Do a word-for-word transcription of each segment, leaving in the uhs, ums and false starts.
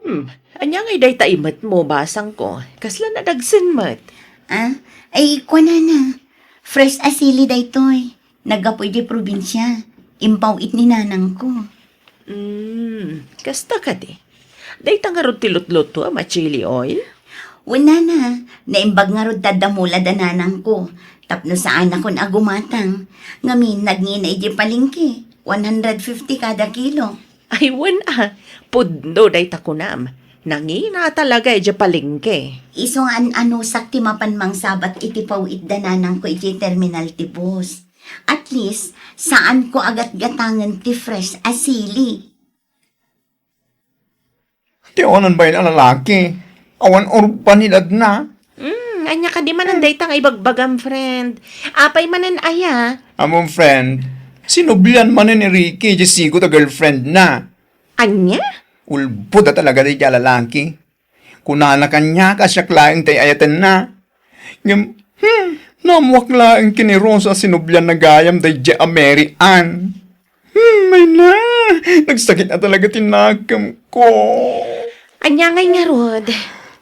Hmm, ania ngay dayta imet mo, basangko? Kasla nadagsen met. Ah, ay, kuanana. Fresh a sili daytoy. Naggapu idiay probinsia. Impaw-it ni nanangko. Hmm, kasta kadi. Dayta ngarud ti lutluto a chili oil? Wen, nana, naimbag ngarud ta adda mula da nanangko. Tapno saanakon a gumatang. Ngamin, nagngina idiay palengke. One hundred fifty kada kilo. Ay, wen a, pudno dayta kunam. Nangina talaga idiay palengke. Isu nga an-anusak ti mapan mangsabat iti paw-it da nanangko idiay terminal ti bus. At least, saanko a gatgatangen ti fresh a sili. Ti awanan bain a lalaki, awan urbanidadna. Hmm, ania kadi manen dayta nga ibagbagam, friend? Apay manen aya? Amom, friend, sinublian manen ni Ricky, idiay sigut a girlfriendna. Ania? Ulbod a talaga daydiay a lalaki. Kunana kaniak a siak laeng ti ay-ayatenna. Ngem, hmm, naammoak laeng ken ni Rosa a sinublianna gayam daydiay a Mary Ann. Hmm, ay na, nagsakit a talaga ti nakemko. Ania ngay ngarud?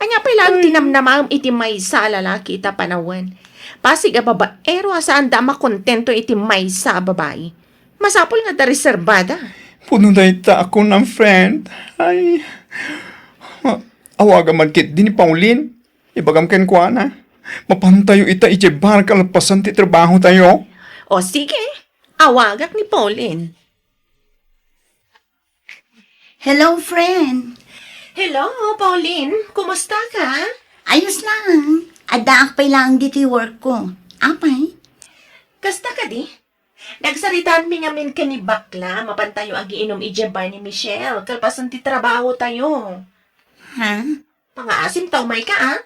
Ania pay laeng ti Ay. namnamaem iti maysa a lalaki ita panawen? Pasig a babaero a saanda a makontento iti maysa a babai. Masapul nga adda reserbada. Pudno dayta a kunam, friend. Ay, a-, awagam man ketdi ni Pauline. Ibagam kenkuana. Mapantayo ita idiay bar kalpasan ti trabahotayo. O sige, awagak ni Pauline. Hello, friend. Hello, Pauline. Kumusta ka? Ayos lang. Addaak pay lang ditoy work ko. Apay? Kasta kadi? Nagsaritaanmi ngamin ken ni Bakla, mapantayo agiinum idiay bar ni Michelle, kalpasan ti trabahotayo. Ha? Pangaasim ta umay ka, a?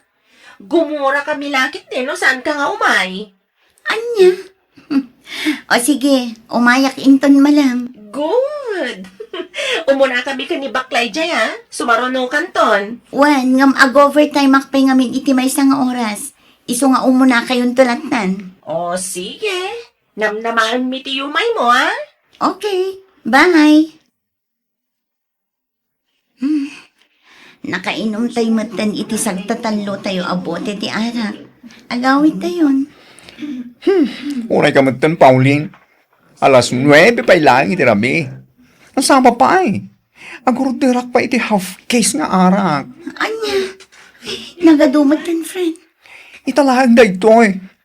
Gumura kami lakit din, no saan ka nga umay? Ania? O sige, umayak inton malam. Good! Umuna kami ken ni Bakla idiay, a? Sumaruno kanton. Wen, ngem ag-overtime ak pay ngamin iti maysa nga oras. Isu nga umuna kayonto lattan. O, sige. Namnamaenmi ti yumaymo, a? Okay. Bye. Hmm. Nakainumtayo metten iti sagtatallotayo a bote ti arak. Agawidtayon. Hmm. Uray ka metten, Pauline. Alas nuebe pay laeng iti rabii. Nasapa pay. Agurderak pay iti half case nga arak. Ania? Nagadu metten, friend. Ita laeng daytoy.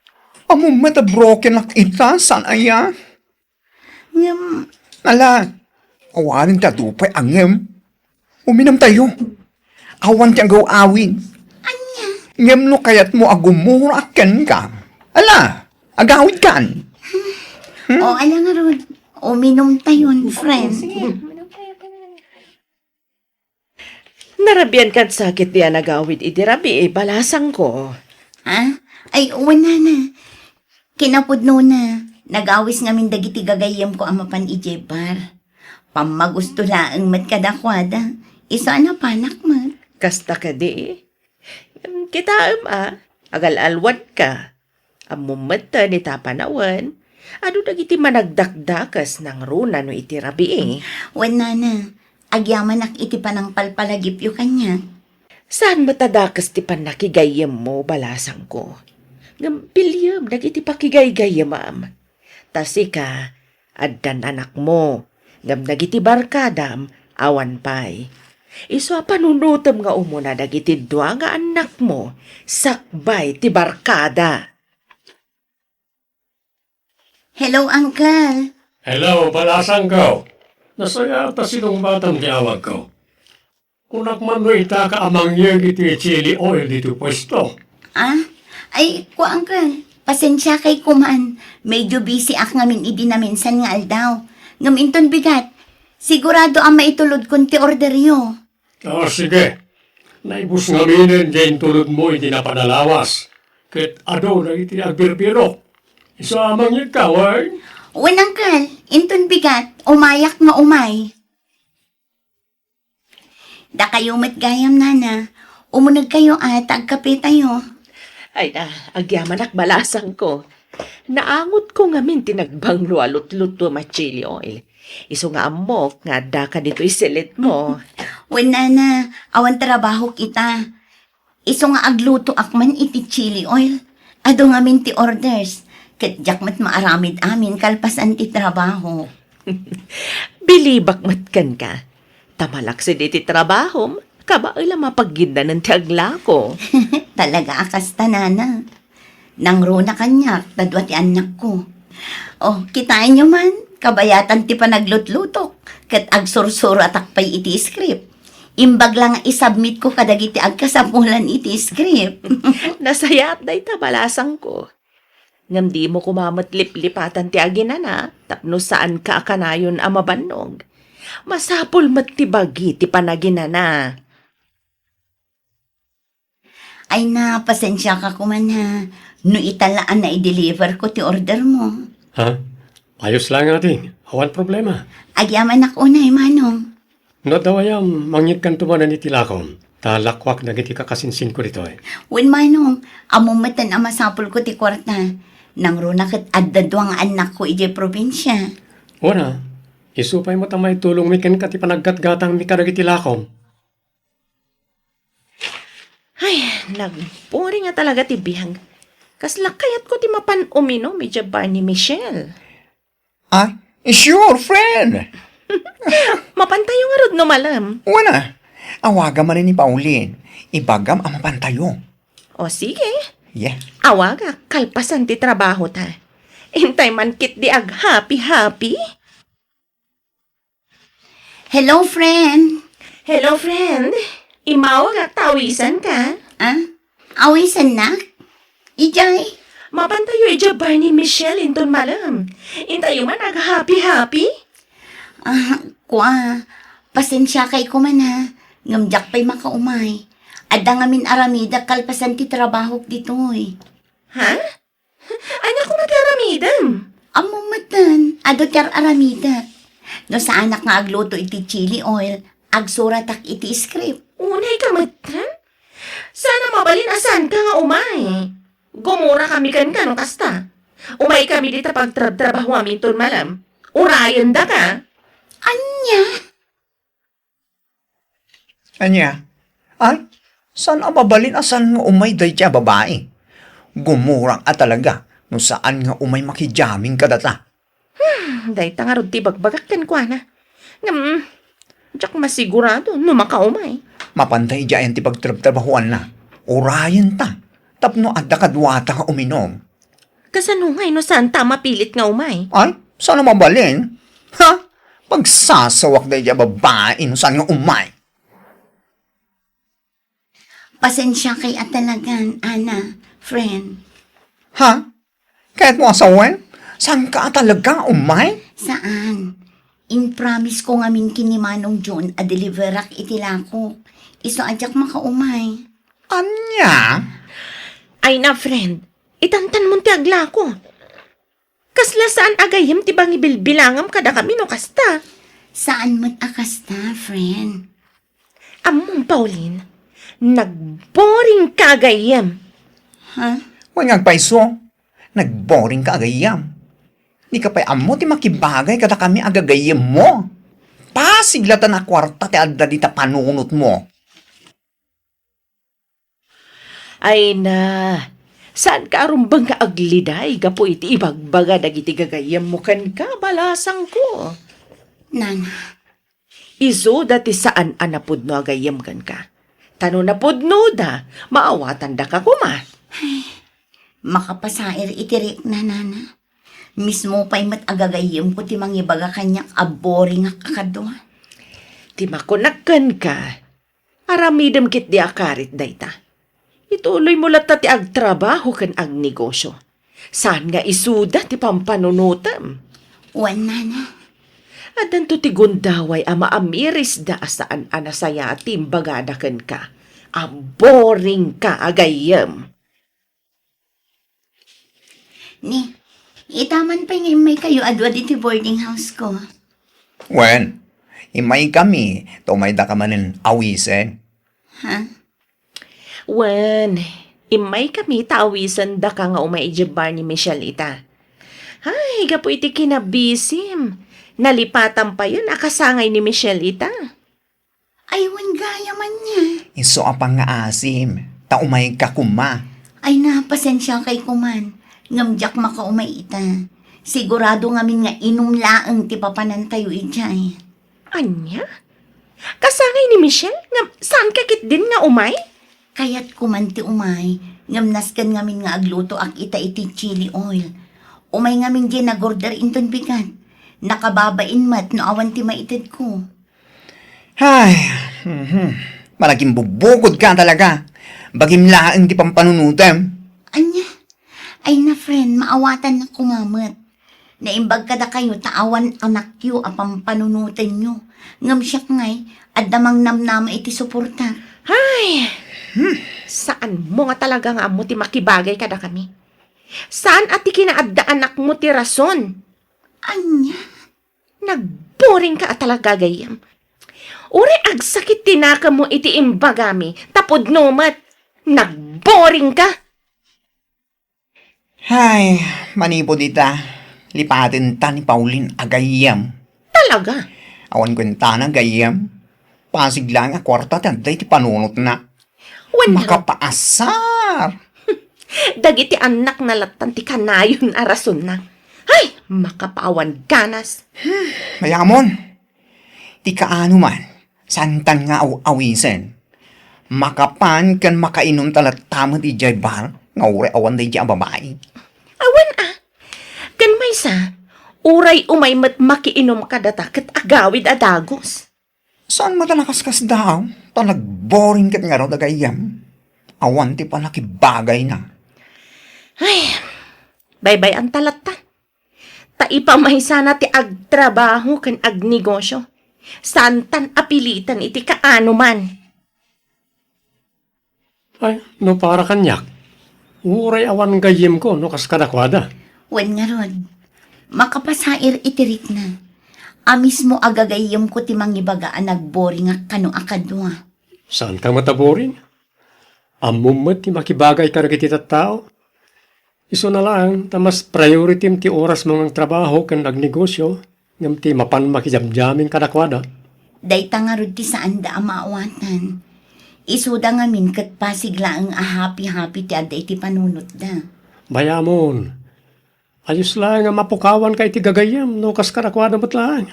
Ammom met a broken ak ita, saan aya? Ngem, ala, awanen ti adu pay a ngem. Uminumtayo. Awan ti agaw-awid. Ania? Ngem no kayatmo a gumura kenka, ala, agawidkan. Hmm? O, ala ngarud. Uminumtayon, friend. Sige, uminum tayo, friend. Narabian kad sakit ti anagawid iti rabii, balasangko. Ha? Ay, wen, nana. Kinapudnona, nagawis ngamin dagiti gagayyemko a mapan idiay bar. Pammagusto laeng met kadakuada, isu a napanak met. Kasta kadi? Kitaem a, agal-alwadka. Ammom metten ita panawen, adu dagiti managdakdakes nangruna no iti rabii. Wen, nana, agyamanak iti panangpalpalagipyo kaniak. Saan met a dakes ti pannakigayyemmo, balasangko. Ngem biliem dagiti pakigaygayyemam. Ta sika, addan anakmo, ngem dagiti barkadam, awan pay. Isu a panunotem nga umuna dagiti dua nga annakmo sakbay ti barkada. Hello, Uncle. Hello, balasangko. Nasayaat a sinungbatam ti awagko. Kunak man no ita ka a mangyeg iti chili oil ditoy puesto. Ah? Ay, kua, Uncle. Pasensiakay koman. Medyo busy ak ngamin idi naminsan nga aldaw. Ngem inton bigat, sigurado a maitulodkon ti orderyo. Ah, sige. Naibus ngaminen ti intulodmo idi napan a lawas. Ket adu dagiti agbirbirok. Isu a mangyegka, wen? Wen, Uncle. Inton bigat, umayak nga umay. Dakayo met gayam, nana. Umunegkayo a ta agkapetayo. Ay na, agyamanak, balasangko. Naangotko ngamin ti nagbanglo a lutluto a chili oil. Isu nga ammok nga addaka ditoy silitmo. Wen, nana, awan trabahok ita. Isu nga aglutoak man iti chili oil. Adu ngamin ti orders. Ket diak met maaramid amin kalpasan ti trabaho. Bilibak met kenka. Ta malaksid iti trabahom, kabaela mapagiddanen ti aglako. Talaga a kasta, nana. Nangruna kaniak, ta dua ti annakko. Oh, kitaenyo man, kabayatan ti panaglutlutok, ket agsursuratak pay iti script. Imbag la nga isubmitko kadagiti agkasapulan iti script. Nasayaat dayta, balasangko. Ngem dimo koma met liplipatan ti aginana tapno saanka a kanayon a mabannog. Masapul met ti bagi ti panaginana. Ay na, pasensiaka koman ha. No ita la a naideliver ko ti order mo. Ha? Ayos lang, ading. Awan problema. Agyamanak unay, Manong. No adda gayam, mangngegkanto manen iti lakom. Ta lakuak dagiti kakasinsinko ditoy. Wen, Manong, ammom metten a masapulko ti kuarta. Nangruna ket adda dua nga annakko idiay probinsia. Wen a, isu pay met a maitulongmi kenka ti panaggatgatangmi kadagiti lakom. Ay, nagboring a talaga ti biag. Kasla kayatko ti mapan uminom idiay bar ni Michelle. Ah, sure, friend. Mapantayo ngarud no malem. Wen a, awagam manen ni Pauline. Ibagam a mapantayo. O sige. Yeah. Awagak, kalpasan ti trabaho ta. Intay man ketdi aghappy-happy. Hello, friend. Hello, friend. Immawagak ta awisanka. Ah? Awisannak? Idiay? Mapantayo idiay bar ni Michelle inton malem. Intayo man aghappy-happy. Ah, kua, pasensiakay koman ha, ngem diak pay makaumay. Adda ngamin aramidak kalpasan ti trabahok ditoy. Ha? Ania koma ti aramidem? Ammom metten, adu ti ar-aramidek. No saanak nga agluto iti chili oil, agsuratak iti script. Unay ka metten? Saan a mabalin a saanka nga umay. Gumurakami kenka no kasta. Umaykami dita pagtrabtrabahoam inton malem. Urayendaka. Ania? Ania? Ay, saan a mabalin a saan nga umay daydiay a babai? Gumurak a talaga no saan nga umay makijamming kadata. Hmm, dayta ngarud ti ibagbagak kenkuana. Ngem, diak masigurado no makaumay. Mapantay daydiay ti pagtrabtrabahoanna. Urayenta tapno adda kaduata nga uminom. Kasano ngay no saanta a mapilit nga umay? Ay, saan a mabalin? Ha? Pagsasawak daydiay a babai no saan nga umay. Pasensiakay a talagan, Ana, friend. Ha? Kayatmo a sawen? Saanka a talaga umay? Saan? Impromise ko ngamin ken ni Manong John a deliverak iti lakok. Isu a diak makaumay. Ania? Ay na, friend. Itantanmon ti aglako. Kasla saan a gayyem ti pangibilbilangam kadakami no kasta? Saan met a kasta, friend. Ammom, Pauline, nagboring ka a gayyem. Ha? Wen nga agpayso, nagboring ka a gayyem. Di ka pay ammo ti makibagay kadakami a gagayyemmo. Pasig la ta nakuarta ti adda dita panunotmo. Ay na, saanka a rumbeng nga agliday gapu iti ibagbaga dagiti gagayyemmo kenka, balasangko. Nana. Isuda ti saan a napudno a gayyem kenka. Ta no napudnoda, maawatandaka koma. Ay, makapasair iti rikna, Nana. Mismo pay met a gagayyemko ti mangibaga kaniak a boringak a kadua. Ti makunak kenka, aramidem ketdi a karit dayta. Ituloymo latta ti agtrabaho ken agnegosio. Saan nga isuda ti pampanunotem. Wen, Nana. Addanto ti gundaway a maamirisda a saan a nasayaat ti imbagada kenka. A boring ka a gayyem. Ni, ita man pay nga immaykayo a dua ditoy boarding house ko. Wen, immaykami, ta umaydaka manen awisen. Ha? Wen, immaykami ta awisendaka nga umay idiay bar ni Michelle ita. Ay, gapu iti kinabisim, nalipatam payen a kasangay ni Michelle ita. Ay, wen gayam ania. Isu a pangngaasim, ta umayka koma. Ay na, pasensiakay koman. Ngem diak makaumay ita. Sigurado ngamin nga inum laeng ti papanantayo idiay. Ania? Kasangay ni Michelle nga saanka ketdin nga umay? Kayatko man ti umay, ngem nasken ngamin nga aglutoak ita iti chili oil. Umay ngamin diay nag-order inton bigat. Nakababain met no awan ti maitedko. Ay, mhm. Malagimbubukodka talaga. Bagim laeng ti pampanunotem. Ania? Ay na, friend, maawatannak koma met. Naimbag kadakayo ta awan anakyo a pampanunotenyo. Ngem siak ngay, adda mangnamnama iti suportak. Ay, hmm, saanmo nga talaga nga ammo ti makibagay kadakami. Saan a ti kinaaddaanakmo ti rason. Ania? Nagboringka a talaga, gayyem. Uray agsakit ti nakemmo iti imbagami, ta pudno met. Nagboringka. Hay, manipud ita, lipatenta ni Pauline a gayyem. Talaga? Awan kuentana, gayyem. Pasig laeng a kuarta ti adda iti panunotna. Wen ngarud. Makapaasar! Dagiti annakna lattan ti kanayon a rasonna. Hay, makapaawan ganas. Hmm, mayamon. Ti kaano man, saantan nga aw-awisen. Makapan ken makainumta latta met idiay bar nga uray awan daydiay a babai. Awan a. Ken maysa, uray umay met makiinum kadata ket agawid a dagus. Saan met a nakaskasdaaw, ta nagboring ket ngarud a gayyem. Awan ti pannakibagayna. Ay, baybay-anta latta. Ta ipamaysana ti agtrabaho ken agnegosio. Saantan a piliten iti kaano man. Ay, no para kaniak, uray awan gayyemko no kas kadakuada. Wen ngarud, makapasair iti rikna. A mismo a gagayyemko ti mangibaga a nagboringak kano a kadua. Saanka met a boring? Ammom met ti makibagay kadagiti tattao. Isuna laeng ta mas prioritim ti orasmo nga agtrabaho ken agnegosio ngem ti mapan makijamjamin kadakuada. Dayta ngarud ti saanda a maawatan. Isuda ngamin ket pasig laeng a happy-happy ti adda iti panunotda. Bayamon, ayos laeng a mapukawanka iti gagayyem no kas kadakuada met laeng.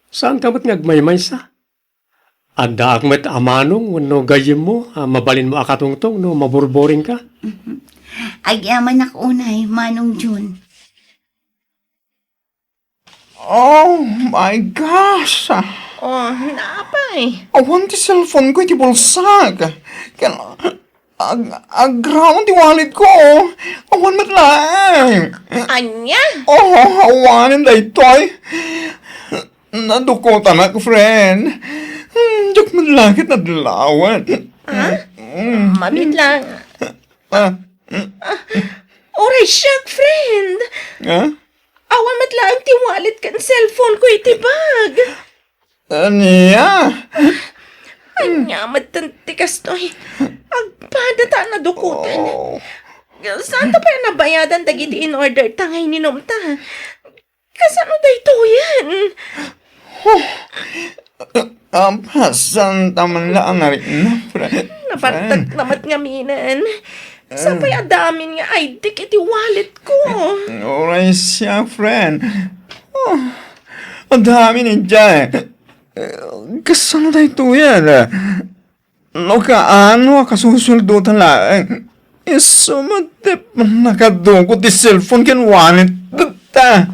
Saanka met nga agmaymaysa. Addaak met a manong wenno gayyemmo a mabalinmo a katungtong no maburboringka? Mhm. Agyamanak unay, Manong Jun. Oh my gosh! Oh, naapay? Awan ti cellphone ko iti bulsak. Ken ag-, agraon ti wallet ko. Awan met laeng. Ania? Oh, awanen daytoy. Nadukotanak, friend. Hmm, diak met la ket nadlawen. Ha? Hmm. Mabiit lang. Ah. Uray siak, friend. Ha? Awan met laeng ti wallet ken cellphone ko iti bag. Ania? Ania met ti kastoy? Agpada ta nadukoten. Oh. Saanta pay a nabayadan dagiti in-order ta nga ininumta? Kasano daytoyen? Huh. Apasan ta man la a narikna, friend. Nabartak na met ngaminen. Sapay a damin nga I D iti wallet ko. Uray siak, friend. Oh, adamin idiay. Kasano daytoyen? No kaano a kasusueldo ta laeng, isu met ti pannakadukot ti cellphone ken wallet ta.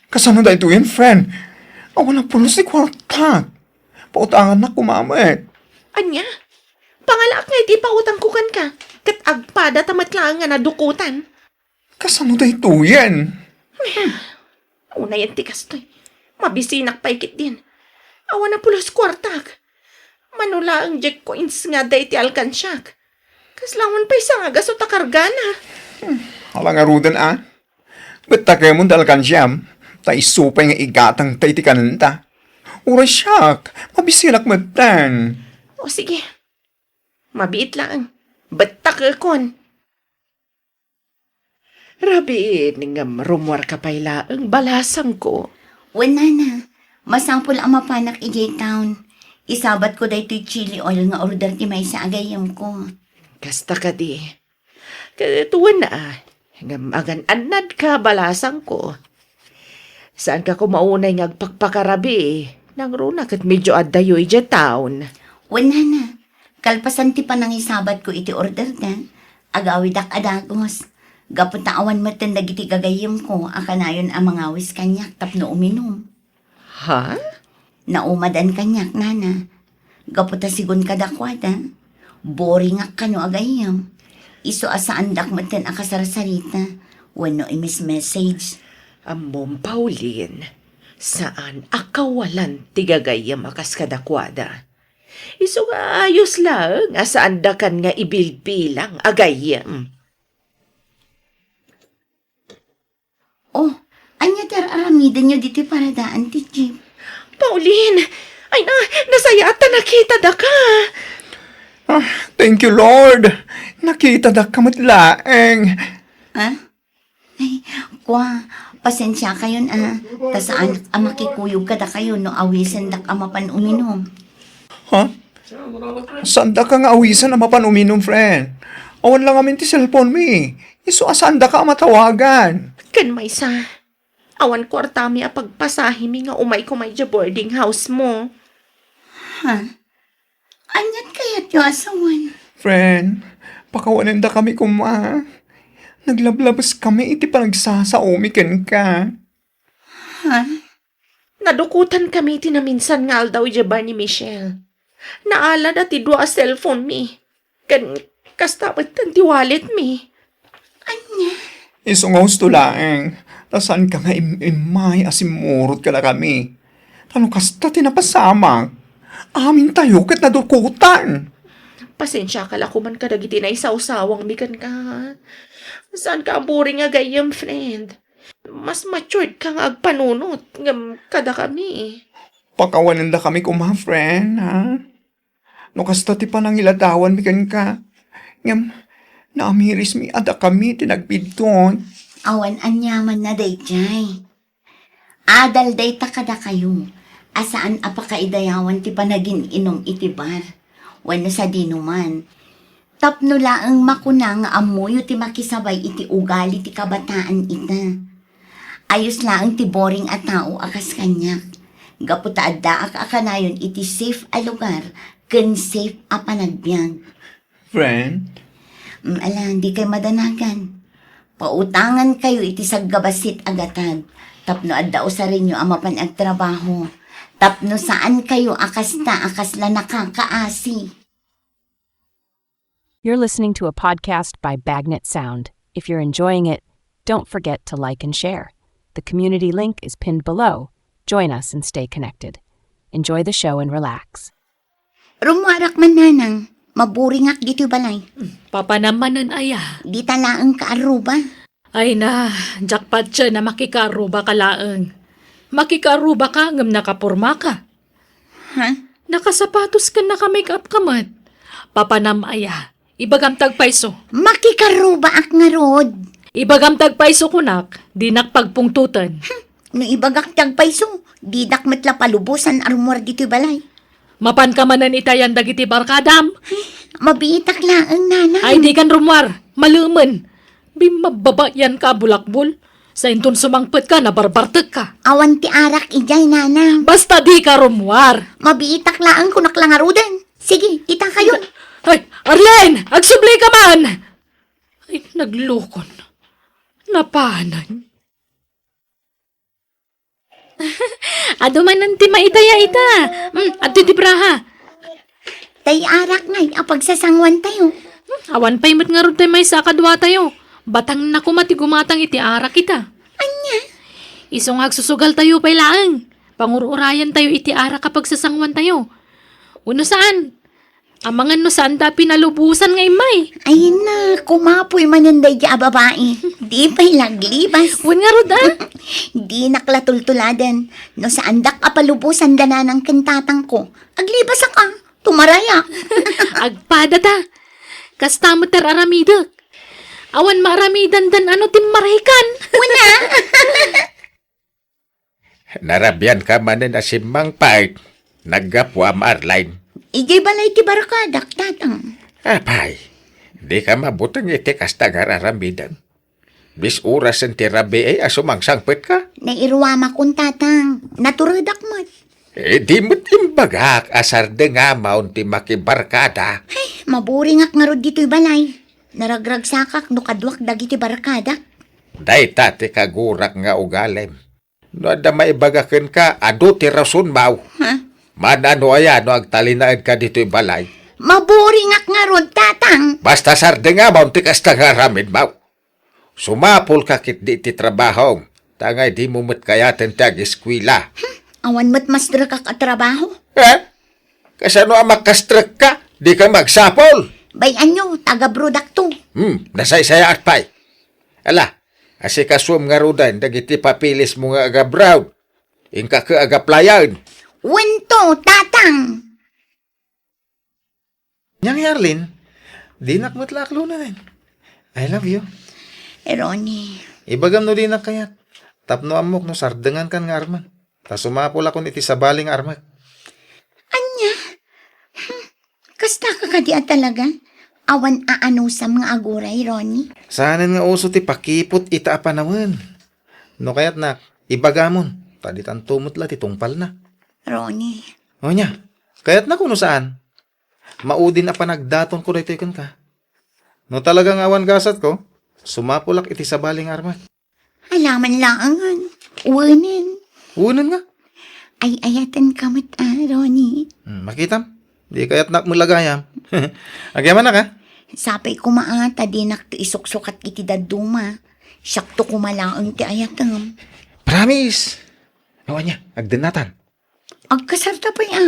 Kasano daytoyen, friend? Awan a pulos ti kuartak. Pautangannak koma met. Ania? Pangalaak nga iti pautangko kenka, ket agpada ta met laeng nga nadukotan. Kasano daytoyen? Unayen ti kastoy. Mabisinak pay ketdin. Awan a pulos kuartak. Mano laeng diak coins nga adda iti alkansiak. Kasla awan pay sangagaso ta kargana. Hmm, ala ngaruden a. Bettakemon ti alkansiam, ta isu pay nga igatangta iti kanenta. Uray siak, mabisinak metten. O sige. Mabiit laeng. Bettakekon. Rabiin, ngem rummuarka pay laeng, balasangko. Wen, nana, Masapul a mapanak idiay town. Isabatko daytoy chili oil nga order ti maysa a gayyemko. Kasta kadi. Ket wen a, ngem agan-annadka, balasangko. Saanka koma unay nga agpakpakarabii. Nangruna ket medio addayo idiay town. Wen, nana, kalpasan ti panangisabatko iti orderda, agawidak a dagus. Gapu ta awan metten dagiti gagayyemko a kanayon a mangawis kaniak tapno uminum. Ha? Naumadan kaniak, nana. Gapu ta sigun kadakuada, boringak kano a gayyem. Isu a saandak metten a kasarsarita wenno imis-message. Ammom, Pauline, saan a kawalan ti gagayyem a kas kadakuada. Isu nga ayos laeng a saandakan nga ibilbilang a gayyem. Oh, ania ti ar-aramidenyo ditoy paradaan ti jeep? Pauline! Ay na, nasayaat ta nakitadaka! Ah, thank you, Lord. Nakitadaka met laeng. Ah? Ay, kua, pasensiakayon, ah. Ta saan a makikuyog kadakayo no awisendak a mapan uminum. Ha? Saandaka nga awisen a mapan uminum, friend. Awan la ngamin ti cellphone mi. Isu a saandaka a matawagan. Ken maysa, awan kuartami a pagpasahemi nga umay koma idiay boarding house mo. Ha? Aniat kayatyo a sawen? Friend, pakawanendakami koma. Naglablabeskami iti panagsasaomi kenka. Ha? Nadukotankami iti naminsan nga aldaw idiay bar ni Michelle. Naalada ti dua a cellphone mi. Ken kasta met ti wallet mi. Ania? Isu nga husto laeng, ta saanka nga im-immay a simmurot kadakami. Ta no kasta ti napasamak, amintayo ket nadukotan. Pasensiaka la koman kadagiti naisawsawangmi kenka. Saanka a boring a gayyem, friend. Mas matured ka nga agpanunot ngem kadakami. Pakawanendakami koma, friend, ha? No kasta ti panangiladawanmi kenka, ngem naamirismi a dakami ti nagbiddut. Awan aniamanna daydiay. Adal dayta kadakayo a saan a pakaidayawan ti panagin-inum iti bar wenno sadinoman. Tapno laeng makuna nga ammoyo ti makisabay iti ugali ti kabataan ita. Ayos laeng ti boring a tao a kas kaniak, gapu ta addaak a kanayon iti safe a lugar ken safe a panagbiag. Friend? Mm, ala, dikay madanagan. Pautangankayo iti saggabassit a gatad tapno adda usarenyo a mapan agtrabaho, tapno saankayo a kasta a kasla nakakaasi. You're listening to a podcast by Bagnet Sound. If you're enjoying it, don't forget to like and share. The community link is pinned below. Join us and stay connected. Enjoy the show and relax. Rummuarak man, nanang. Maburingak ditoy balay. Papanam manen aya? Dita laeng kaarruba. Ay na, jackpot siya na makikaarruba ka laeng. Makikaarruba ka ngem nakaporma ka. Ha? Nakasapatos ken naka-make-up ka met. Papanam aya? Ibagam ti agpayso. Makikarubaak ngarud. Ibagam ti agpayso kunak, dinak pagpungtoten. Hmm, no ibagak ti agpayso, didak met la palubosan a rummuar ditoy balay. Mapanka manen itayan dagiti barkadam? Ay, mabiitak laeng, nanang. Ay, dikan rummuar. Malemen. Bimmabbabayan ka a bulakbol. Sainton sumangpet ka, nabarbartek ka. Awan ti arak idiay, nanang. Basta dika rummuar. Mabiitak laeng kunak la ngaruden. Sige, itakayon. Ay, Arlene! Agsubli ka man! Ay, naglukon. Napanan. Adu manen ti maitaya ita. Hmm, adtoy ti braha. Tay arak ngay a pagsasanguantayo. Hmm, awan pay met ngarud tay maysa a kaduatayo. Batangna koma ti gumatang iti arak ita. Ania? Isu nga agsusugaltayo pay laeng. Pangur-urayantayo iti arak a pagsasanguantayo. Wenno saan? Amangan no saanda a pinalubosan nga immay. Ay na, kumapoy manen daydi a babai. Di pay laglibas. Wen ngarud, a? Dinak la tultuladen. No saandak a palubosan da nanang ken tatangko, aglibasak a. Tumarayak. Agpada ta. Kasta met ti ar-aramidek. Awan maaramidandan a no timmarahikan. Wen a. Narabian ka manen a simmangpet, naggapuam, Arline. Idiay balay ti barkadak, Tatang. Apay, di ka mabuteng iti kasta nga ar-aramidem. Bis orasen ti rabii a sumangsangpet ka? Nairuamakon, Tatang. Naturedak met. Eh, di met imbagak a sardengamon ti makibarkada. Ay, maburingak ngarud ditoy balay. Naragragsakak no kaduak dagiti barkadak. Dayta ti kagurak nga ugalim. No adda maibaga kenka, adu ti rasonmaw. Ha? Manano aya no agtalinaedka ditoy balay? Maburingak ngarud, Tatang. Basta sardengamon ti kasta nga aramidmaw. Sumapulka ketdi iti trabahom, ta ngay dimo met kayaten ti ageskuela. Hmm, awan met mastrek a trabaho. Eh? Kasano a makastrekka? Dika magsapul? Bay-anyo, ta agabrodakto. Hmm, nasaysayaat pay. Ala, asikasuem ngaruden dagiti papeles mo nga agabroad. Inka ket agaplayan. Wento, Tatang. Ania ngay, Arlene, dinak met la aklonen. I love you. Eh, Ronnie. Ibagam no dinak kayat. Tapno ammok no sardengankan nga armen. Ta sumapulakon iti sabali nga armek. Ania? Hmm, kastaka kadi a talaga? Awan aanusam nga aguray, Ronnie? Saanen nga uso ti pakiput ita a panawen. No kayatnak, ibagamon, ta ditanto met la ti tungpalna. Ronnie. O nia, kayatnak wenno saan? Maudin a panagdatonko daytoy kenka. No talaga nga awan gasatko, sumapulak iti sabali nga armek. Alaman laangan. Wenen. Wenen nga? Ay-ayatenka met, a, Ronnie. Hmm, makitam? Di kayatnak met la gayam. Agyamanak, a? Sapay koma, a, ta dinak ti isuksukat iti dadduma. Siakto koma laeng ti ayatem. Promise! Awan nia, agdennatan. Agkasarta pay, a.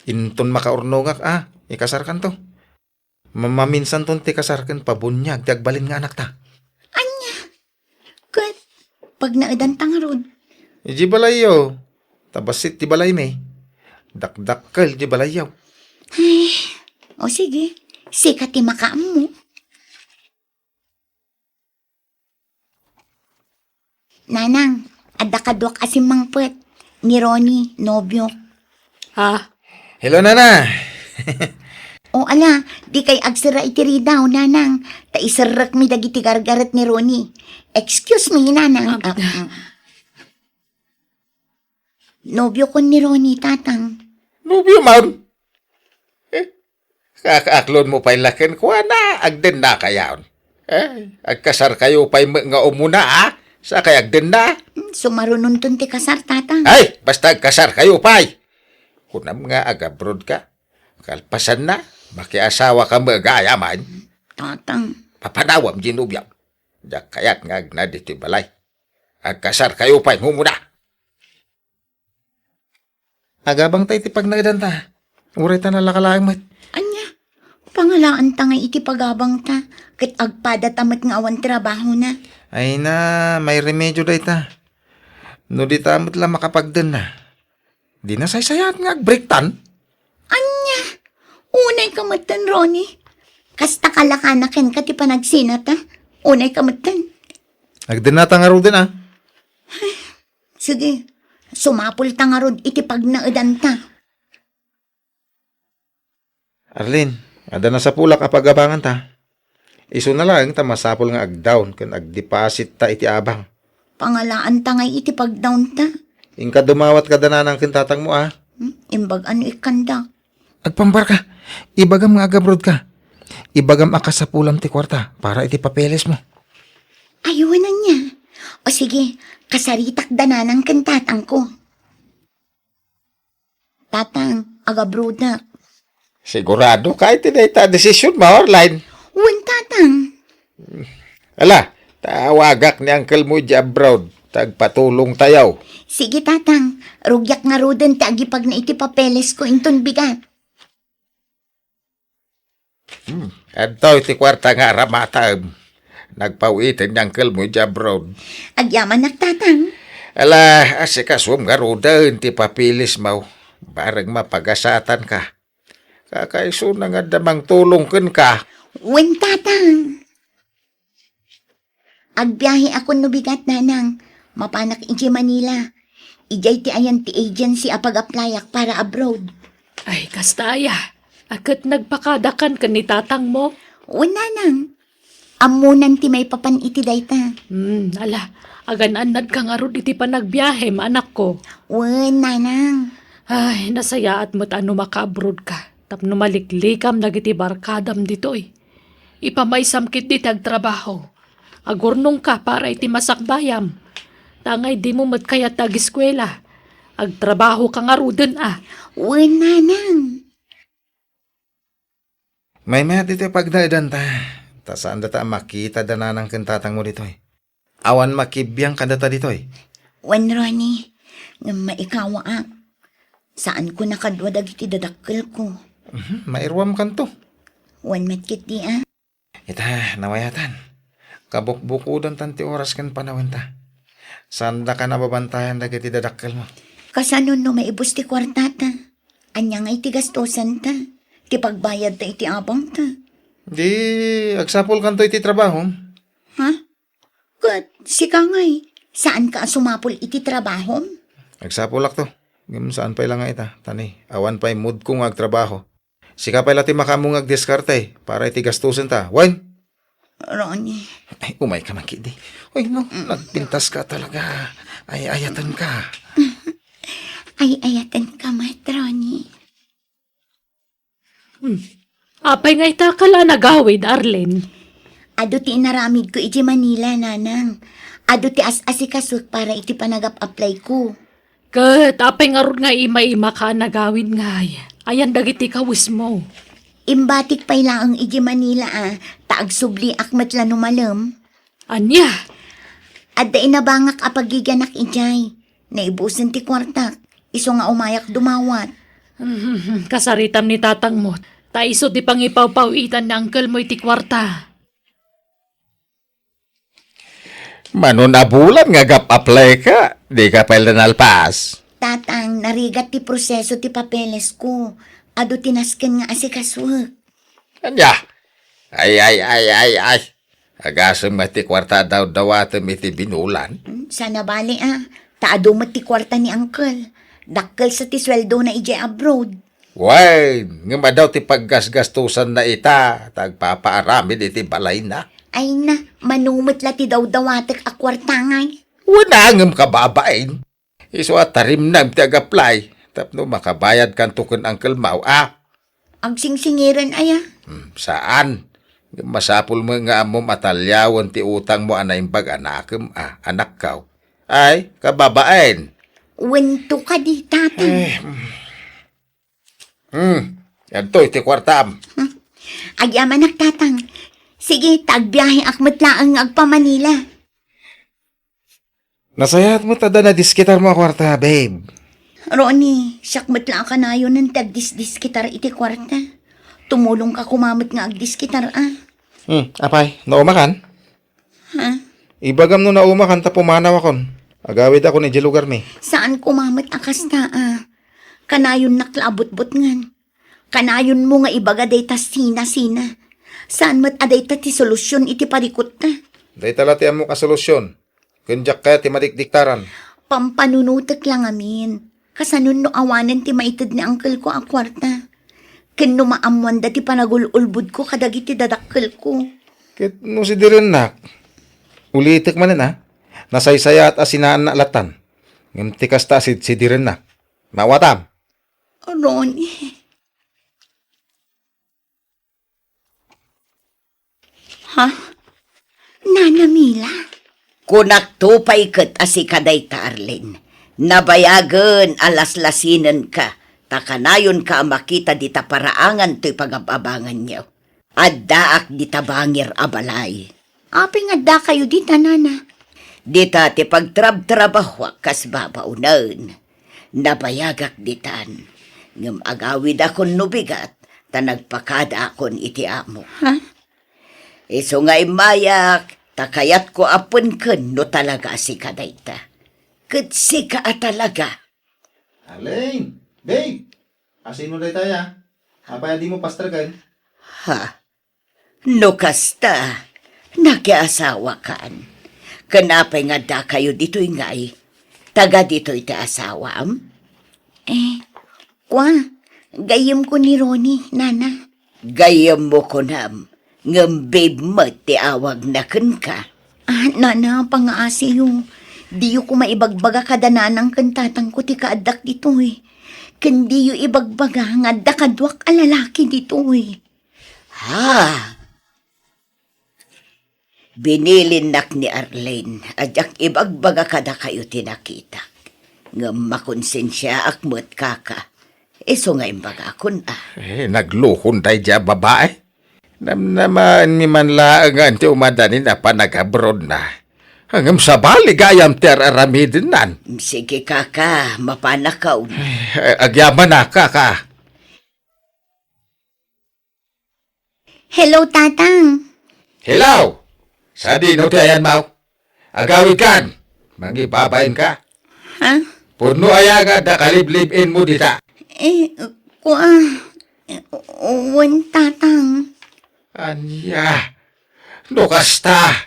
Inton makaurnongak, a, ikasarkanto. Mamaminsanton ti kasar ken pabuniag ti agbalin nga anakta. Ania? Ket pagnaedanta ngarud? Idiay balayyo. Ta bassit ti balaymi. Dakdakkel diay balayyo. Ay, o sige. Sika ti makaammo. Nanang, adda kaduak a simmangpet. Ni Ronnie, nobiok. Ha? Hello, Nana. O, ala, dikay agserra iti ridaw, Nanang. Ta iserrekmi dagiti gargaret ni Ronnie. Excuse me, Nanang. Ah. Ah, mm. Nobiokon ni Ronnie, Tatang. Nobio man? Eh, kakaaklonmo pay la kenkuana, agdennakayon. Eh, agkasarkayo pay met nga umuna, a? Sakay agdenna. Hmm, sumarunonton ti kasar, Tatang. Ay, basta agkasarkayo pay. Kunam nga agabrodka. Kalpasanna, makiasawaka met gayam. Tatang. Papanawam diay nobiam. Diak kayat nga agna ditoy balay. Agkasarkayo pay nga umuna. Agabangta iti pagnaedanta. Uray ta nalaka laeng met. Ania? Pangalaanta ngay iti pag-abangta, ket agpadata met nga awan trabahona. Ay na, mairemedio dayta. No dita met la makapagdenna, di nasaysayaat nga agbreaktan. Ania? Unayka metten, Ronnie. Kasta kalakana kenka ti panagsinata. Unayka metten. Agdennata ngaruden, a. Sige, sumapulta ngarud iti pagnaedanta. Arlene, adda nasapulak a pag-abanganta. Isuna laeng ta masapul nga agdawn ken agdepositta iti abang. Pangalaanta ngay iti pagdawnta. Inka dumawat kada nanang ken tatangmo, a. Hmm? Imbag-an no ikkanda. Agpambarka. Ibagam nga agabrodka. Ibagam a kasapulam ti kuarta para iti papelesmo. Ay, wen ania. O sige, kasaritak da nanang ken tatangko. Tatang, agabrodak. Sigurado ka iti dayta a desision, Arlene? Wen, Tatang. Ala, tawagak ni uncle mo idiay abroad, ta agpatulongtayo. Sige, Tatang. Rugiak ngaruden ti agipagna iti papelesko inton bigat. Hmm, adtoy ti kuarta nga aramataem. Nagpaw-iten ni uncle mo idiay abroad. Agyamanak, Tatang. Ala, asikasuem ngaruden ti papelesmo. Bareng mapagasatanka. Kakaisuna nga adda mangtulong kenka. Wen, Tatang. Agbiaheakon no bigat, Nanang. Mapanak idiay Manila. Idiay ti ayan ti agency a pag-applyak para abroad. Ay, kasta aya. A ket nagpakadakan ken ni tatangmo? Wen, nanang. Ammonan ti maipapan iti dayta. Hmm, ala, agan-annadka ngarud iti panagbiahem, anakko. Wen, nanang. Ay, nasayaat met a no maka-abroad ka. Tapno maliklikam dagiti barkadam ditoy. Ipamaysam ketdi ti agtrabaho. Agurnongka para iti masakbayam. Ta ngay dimo met kayat ti ageskuela. Agtrabahoka ngaruden a. Wen, nanang. Maymayat ditoy pagnaedanta. Ta saan data a makita da nanang ken tatangmo ditoy. Awan makibiang kadata ditoy. Wen, Ronnie, ngem maikawaak. Saanko a kadua dagiti dadakkelko. Mhm, mairuamkanto. Wen met ketdi a. Ita, namayatan. Kabukbukodantan ti oras ken panawenta. Saandaka a mabantayan dagiti dadakkelmo. Kasano no maibus ti kuartata? Ania ngay ti gastosenta? Ti pagbayadta iti abangta? Di, agsapulkanto iti trabahom. Ha? Ket sika ngay, saanka a sumapul iti trabahom? Agsapulakto. Ngem saan pay la nga ita, ta ni, awan pay moodko nga agtrabaho. Sika pay la ti makaammo nga agdiskarte para iti gastosenta. Wen? Ronnie. Ay, umayka man ketdi. Uy, no, nagpintaska talaga. Ay, ayatenka. Ay, ayatenka met, Ronnie. Hmm. Apay nga ita ka la nagawid, Arlene? Adu ti inaramidko iti Manila, nanang. Adu ti as-asikasok para iti panagap-applyko. Ket apay ngarud nga ima-imaka a nagawid ngay? Ayan dagiti kawesmo. Imbatik pay laeng iti Manila a, ta agsubliak met la no malem. Ania? Adda inabangak a pagigianak idiay. Naibusen ti kuartak. Isu nga umayak dumawat. Kasaritam ni tatangmo. Ta isu ti pangipawpaw-itan ni angkelmo iti kuarta. Mano a bulan nga agap-apply ka, dika pay la nalpas? Tatang, narigat ti proseso ti papelesko. Adu ti nasken nga asikasuek. Ania? Ay, ay, ay, ay, ay. Agasem met ti kuarta a dawdawatem iti binulan. Hmm, sana bali a. Ta adu met ti kuarta ni angkel. Dakkel sa ti sueldona idiay abroad. Wen, ngem adu ti paggasgastosanna ita, ta agpapaaramid iti balayna. Ay na, mano met la ti dawdawatek a kuarta ngay? Wen a, ngem kababain. Isu a tarimnam ti ag-apply, tapno makabayadkanto ken Uncle Mau a. Agsingsingiren aya? Hmm, saan. Ngem masapul met nga ammom a taliawen ti utangmo a naimbag a nakem a, anakkaw. Ay, kababain. Wen to kadi, tatang. Eh, hmm. Hmm, yadtoy ti kuartam. Hmm. Agyamanak, tatang. Sige, ta agbiaheak met laeng nga agpa-Manila. Nasayaat met adda nadisketarmo a kuarta, babe. Ronnie, siak met la a kanayonen ti agdisdisketar iti kuarta. Tumulongka koma met nga agdisketar a. Hmm, apay, naumakan? Ha? Ibagam no naumakan ta pumanawakon. Agawidakon idiay lugarmi. Saan koma met a kasta a. Kanayonnak la a butbutngen. Kanayonmo nga ibaga dayta sina-sina. Saan met a dayta ti solusion iti parikutta? Dayta la ti ammok a solusion. Ken diak kayat ti madikdiktaran. Pampanunotek la ngamin. Kasano no awanen ti maited ni angkelko a kuarta? Ken no maammoanda ti panagul-ulbodko kadagiti dadakkelko? Ket no sidirennak, ulitek manen a, nasaysayaat a sinaanna latan. Ngem ti kasta a sid-, sidirennak. Maawatam? Ronnie. Ha? Nana Mila? Kunakto pay ket a sika dayta, Arlene. Nabayagen a laslasinenka, ta kanayonka a makita dita paraangan toy pagab-abanganyo. Addaak dita bangir a balay. Apay nga addakayo dita, nana? Dita ti pagtrabtrabahoak kas babaonen. Nabayagak ditan, ngem agawidakon no bigat, ta nagpakadaakon iti amo. Ha? Isu nga immayak, ta kayatko a penken no talaga a sika dayta. Ket sika a talaga. Arlene! Babe! Asino daytaya? Apay a dimo pasterken? Ha? No kasta, nakiasawakan. Ken apay nga addakayo ditoy ngay? Taga ditoy ti asawam? Eh, kwa, gayyemko ni Ronnie, nana. Gayyemmo kunam, ngem babe met ti awagna kenka. Ah, nana, pangaasiyo. Diyo koma ibagbaga kada nanang ken tatangko ti kaaddak ditoy. Ken diyo ibagbaga nga adda kaduak a lalaki ditoy. Ha? Binilinnak ni Arlene a diak ibagbaga kadakayo ti nakitak. Ngem makonsensiaak met, kaka. Isu nga imbagakon, a. Eh, naglukon daydiay a babae. Namnamaenmi man laeng nga ti umadanin a panag-abroadna. Ngem sabali gayam ti ar-aramidennan. Sige, kaka, mapanakon. Eh, agyamanak, kaka. Hello, Tatang. Hello! Sadino ti ayanmo? Agawidkan! Mangibabainka? Ha? Pudno aya nga adda kaliblib-inmo dita? Eh, kua, wen, Tatang. Ania? No kasta,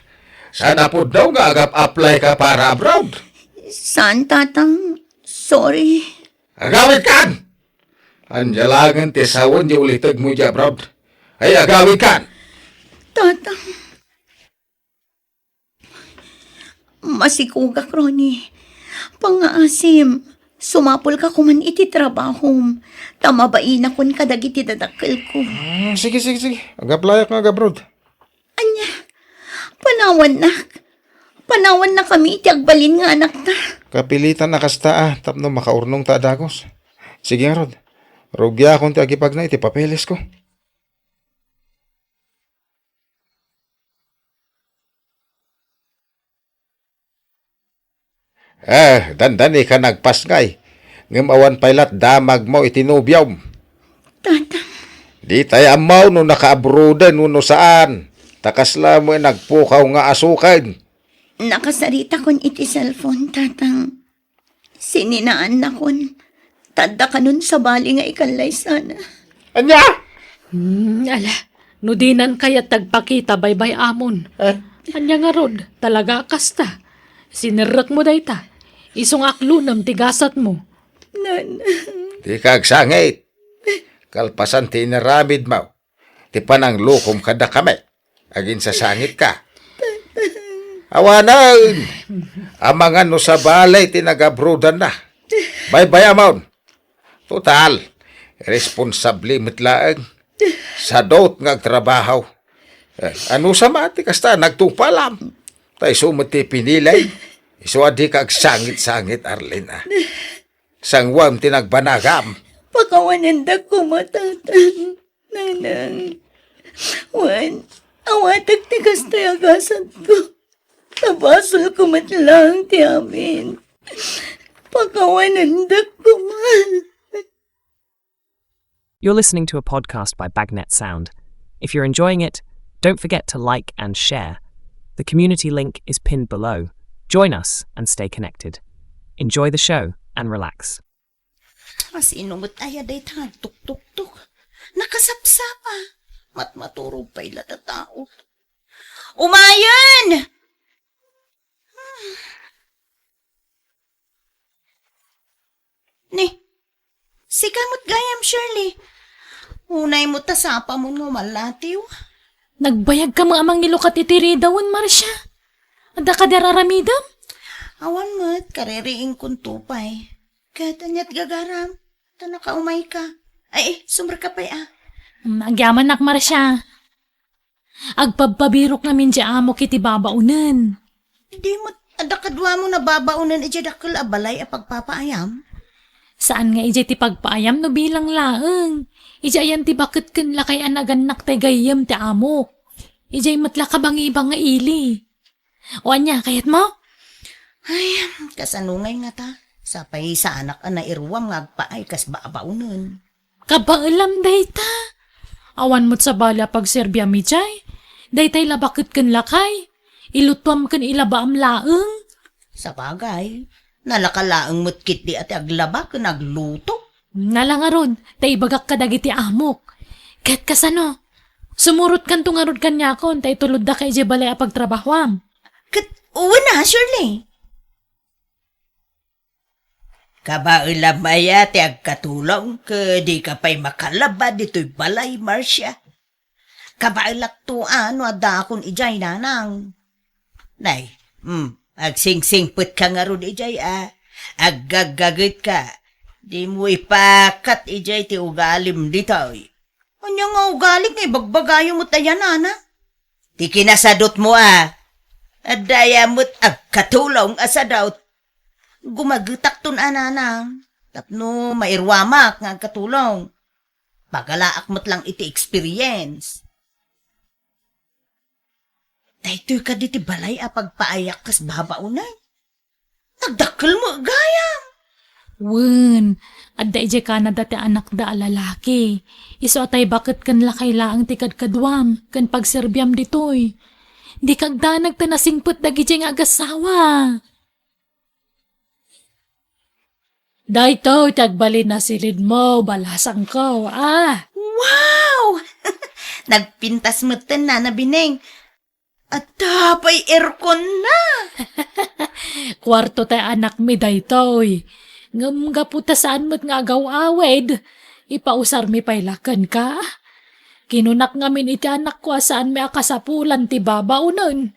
saan a pudno nga agap-apply ka para abroad? Saan, Tatang? Sorry. Agawidkan! Ania laengen ti sawen ti ulitegmo idiay abroad? Ay, agawidkan! Tatang, masikogak, Ronnie. Pangaasim, sumapulka koman iti trabahom, ta mabainakon kadagiti dadakkelko. Hmm, sige, sige, sige. Ag-applyak nga ag-abroad. Ania? Panawannak? Panawannakami iti agbalin nga anakta? Kapilitan a kasta, a, tapno makaurnongta a dagus. Sige ngarud, rugiakon ti agipagna iti papelesko. Eh, dandanika nagpasngay, ngem awan pay lat damagmo iti nobiom. Tatang. Ditay ammo no nakaabroaden wenno saan, ta kasla met nagpukaw nga asuken. Nakasaritakon iti cellphone, Tatang. Sininaannakon. Ta adda kanon sabali nga ikallaysana. Ania? Hmm, ala, no dinan kayat ti agpakita, baybay-amon. Eh? Ania ngarud, talaga a kasta. Sinerrekmo dayta. Isu nga aklonem ti gasatmo. Nan. Dika agsangit. Kalpasan ti inaramidmo, ti pananglukom kadakami, aginsasangitka. Awanen, amangan no sabali ti nagabroadanna. Baybay-amon. Total, responsable met laeng. Sadut nga agtrabaho. Eh, anusama ti kasta nagtupalam? Ta isu met ti pinili. Isu a dika agsangit-sangit, Arlene, a. Sanguem ti nagbanagam. Pakawanendak koma, Tatang, Nanang. Wen, awatek ti kastoy a gasatko. Ta basolko met laeng ti amin. Pakawanendak koma. You're listening to a podcast by Bagnet Sound. If you're enjoying it, don't forget to like and share. The community link is pinned below. Join us and stay connected. Enjoy the show and relax. Asino met aya dayta nagtuktuktok? Nakasapsapa. Matmaturog pay la ta tao. Umayen! Ni, sika met gayam, Shirley. Unay met ta sapamon nga umallatiw. Nagbayagka met a mangilukat iti ridawen, Marcia. Adda kadi ar-aramidem? Awan met, kaririingkonto pay. Ket aniat gagaram? Ta nakaumayka. Ay, eh, sumrekka pay, a. Mm, agyamanak, Marcia. Agpabpabirok ngamin ti amok iti babaonen. Di met adda kaduamon a babaonen idiay dakkel a balay a pagpapaayam? Saan nga idiay ti pagpaayam no bilang laeng. Idiay ayan ti baket ken lakay a nagannak tay gayyem ti amok. Idiay met la kabangibang nga ili. O ania, kayatmo? Ay, kasano ngay ngata? Sapay saanak a nairuam nga agpaay kas babaonen. Kabaelam dayta. Awan met sabali a pagserbiam idiay. Daytay la baket ken lakay. Ilutuam ken ilabaam laeng. Sabagay, nalaka laeng met ketdi a ti aglaba ken agluto. Nala ngarud, ta ibagak kadagiti amok. Ket kasano? Sumurotkanto ngarud kaniakon, ta itulodda ka idiay balay a pagtrabahoam. Ket, wen a, Shirley. Kabaelam aya ti agkatulong ket dika pay makalaba ditoy balay, Marcia? Kabaelakto a no addaakon idiay, nanang. Nay, mm, agsingsingpetka ngarud idiay a. Aggaggagetka. Dimo ipakat idiay ti ugalim ditoy. Ania nga ugali nga ibagbagayo met aya, nana? Ti kinasadutmo a. Adda aya met agkatulong a sadut. Gumagetakton a, nanang, tapno mairuamak nga agkatulong. Pagalaak met lang iti experience. Daytoy kadi ti balay a pagpaayak kas babaonen? Nagdakkel met gayam. Wen, adda idiay Canada ti anakda a lalaki. Isu a tay baket ken lakay laeng ti kadkaduam ken pagserbiam ditoy. Dika agdanag ta nasingpet dagidiay nga agassawa. Daytoy ti agbalin a silidmo, balasangko, a. Wow! Nagpintas metten, Nana Bineng. Adda pay airconna. Kuarto ti anakmi daytoy. Ngem gapu ta saan met nga agaw-awid, ipausarmi pay la kenka. Kinunak ngamin iti anakko a saanmi a kasapulan ti babaonen.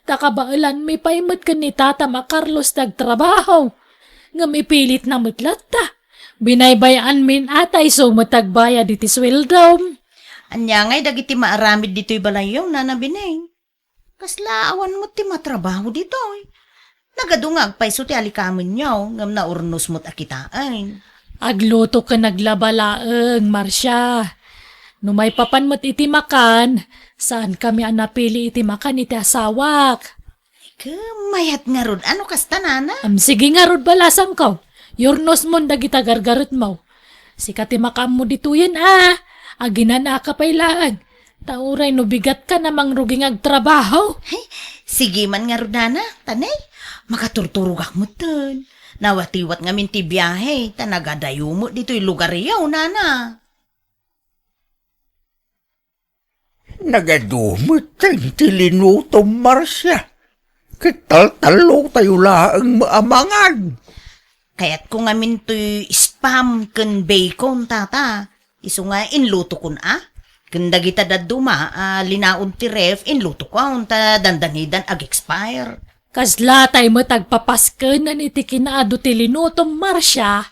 Ta kabaelanmi pay met ken ni tatam a Carlos ti agtrabaho. Ngem ipilitna met latta. Binaybay-anmin a ta isu met agbayad iti sueldom. Ania ngay dagiti maaramid ditoy balayyo, Nana Bineng? Kasla awan met ti matrabaho ditoy. Nagadu nga agpayso ti alikamenyo, ngem naurnos met a kitaen. Agluto ken aglaba laeng, Marcia. No maipapan met iti makan, saankami a napili iti makan iti asawak. Ket mayat ngarud a no kasta, nana? Am, sige ngarud, balasangko. Yurnosmon dagita gargaretmo. Sika ti makaammo ditoyen a. Aginanaka pay laeng. Ta uray no bigatkan a mangrugi nga agtrabaho. Ay, sige man ngarud, nana. Tanay, makaturturogak metten. Nawatiwat ngamin ti biahe, ta nagadayo met ditoy lugaryo, nana. Nagadu metten ti linutom, Marcia. Ket taltallotayo laeng met a mangan. Kayatko ngamin toy spam ken bacon, tata. Isu nga inlutokon a. Ken dagita dadduma a linaon ti ref, inlutokon ta dandanidan ag-expire. Kasla tay met agpapaskenen iti kinaadu ti linutom, Marcia.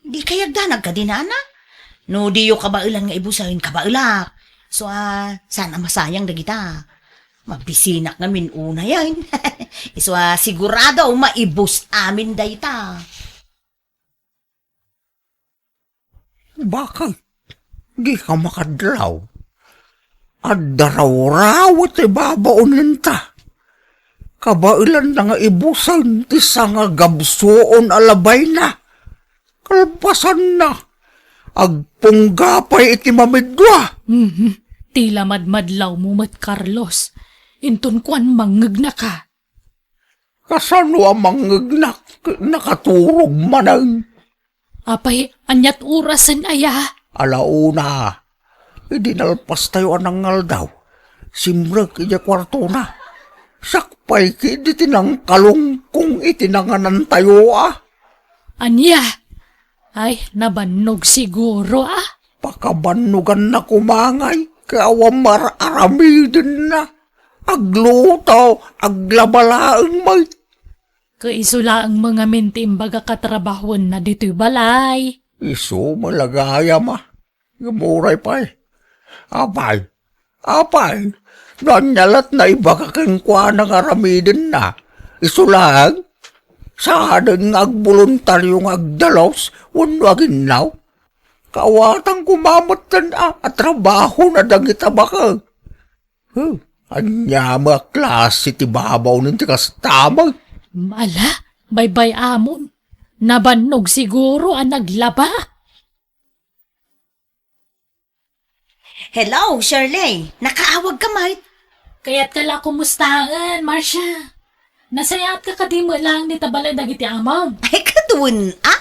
Di kayagdanag kadi, nana? No diyo kabaelan nga ibusen, kabaelak. So, a, saan a masayang dagita. Mabisinak ngamin unayen. Isu a sigurado maibus amin dayta. Bakit? Di ka makadlaw. Adda rawraw ti babaonenta. Kabaelanna nga ibusen ti sangagabsuon a labayna. Kalpasanna, agpungga pay iti mamidua. Mhm. Ti la madmadlawmo met, Carlos. Inton kuan, mangngegnaka. Kasano a mangngegnak? Nakaturog manen. Apay, aniat orasen aya? Ala una. Idi nalpastayo a nangaldaw, simrek idiay kuartona. Siak pay ketdi ti nangkalungkong iti nanganantayo a. Ania? Ay, nabannog siguro a. Pakabannoganna koma ngay, ket awan mar-aramidenna. Agluto, aglaba laeng met. Ket isu laeng met ngamin ti imbagak a trabahoenna ditoy balay. Isu met la gayam a. Ngem uray pay. Apay, apay, no ania lat naibaga kenkuana nga aramidenna, isu laeng, saanen nga agboluntario nga agdalus wenno aginnaw? Kaawatan koma metten a, a trabahona dagita baket. Huh, ania met a klase ti babaonen ti kasta met? Ala, baybay-amon. Nabannog siguro a naglaba. Hello, Shirley. Nakaawagka met? Kayatka la kumustaen, Marcia. Nasayaatka kadi met laeng dita balay dagiti amam? Ay, ket wen a.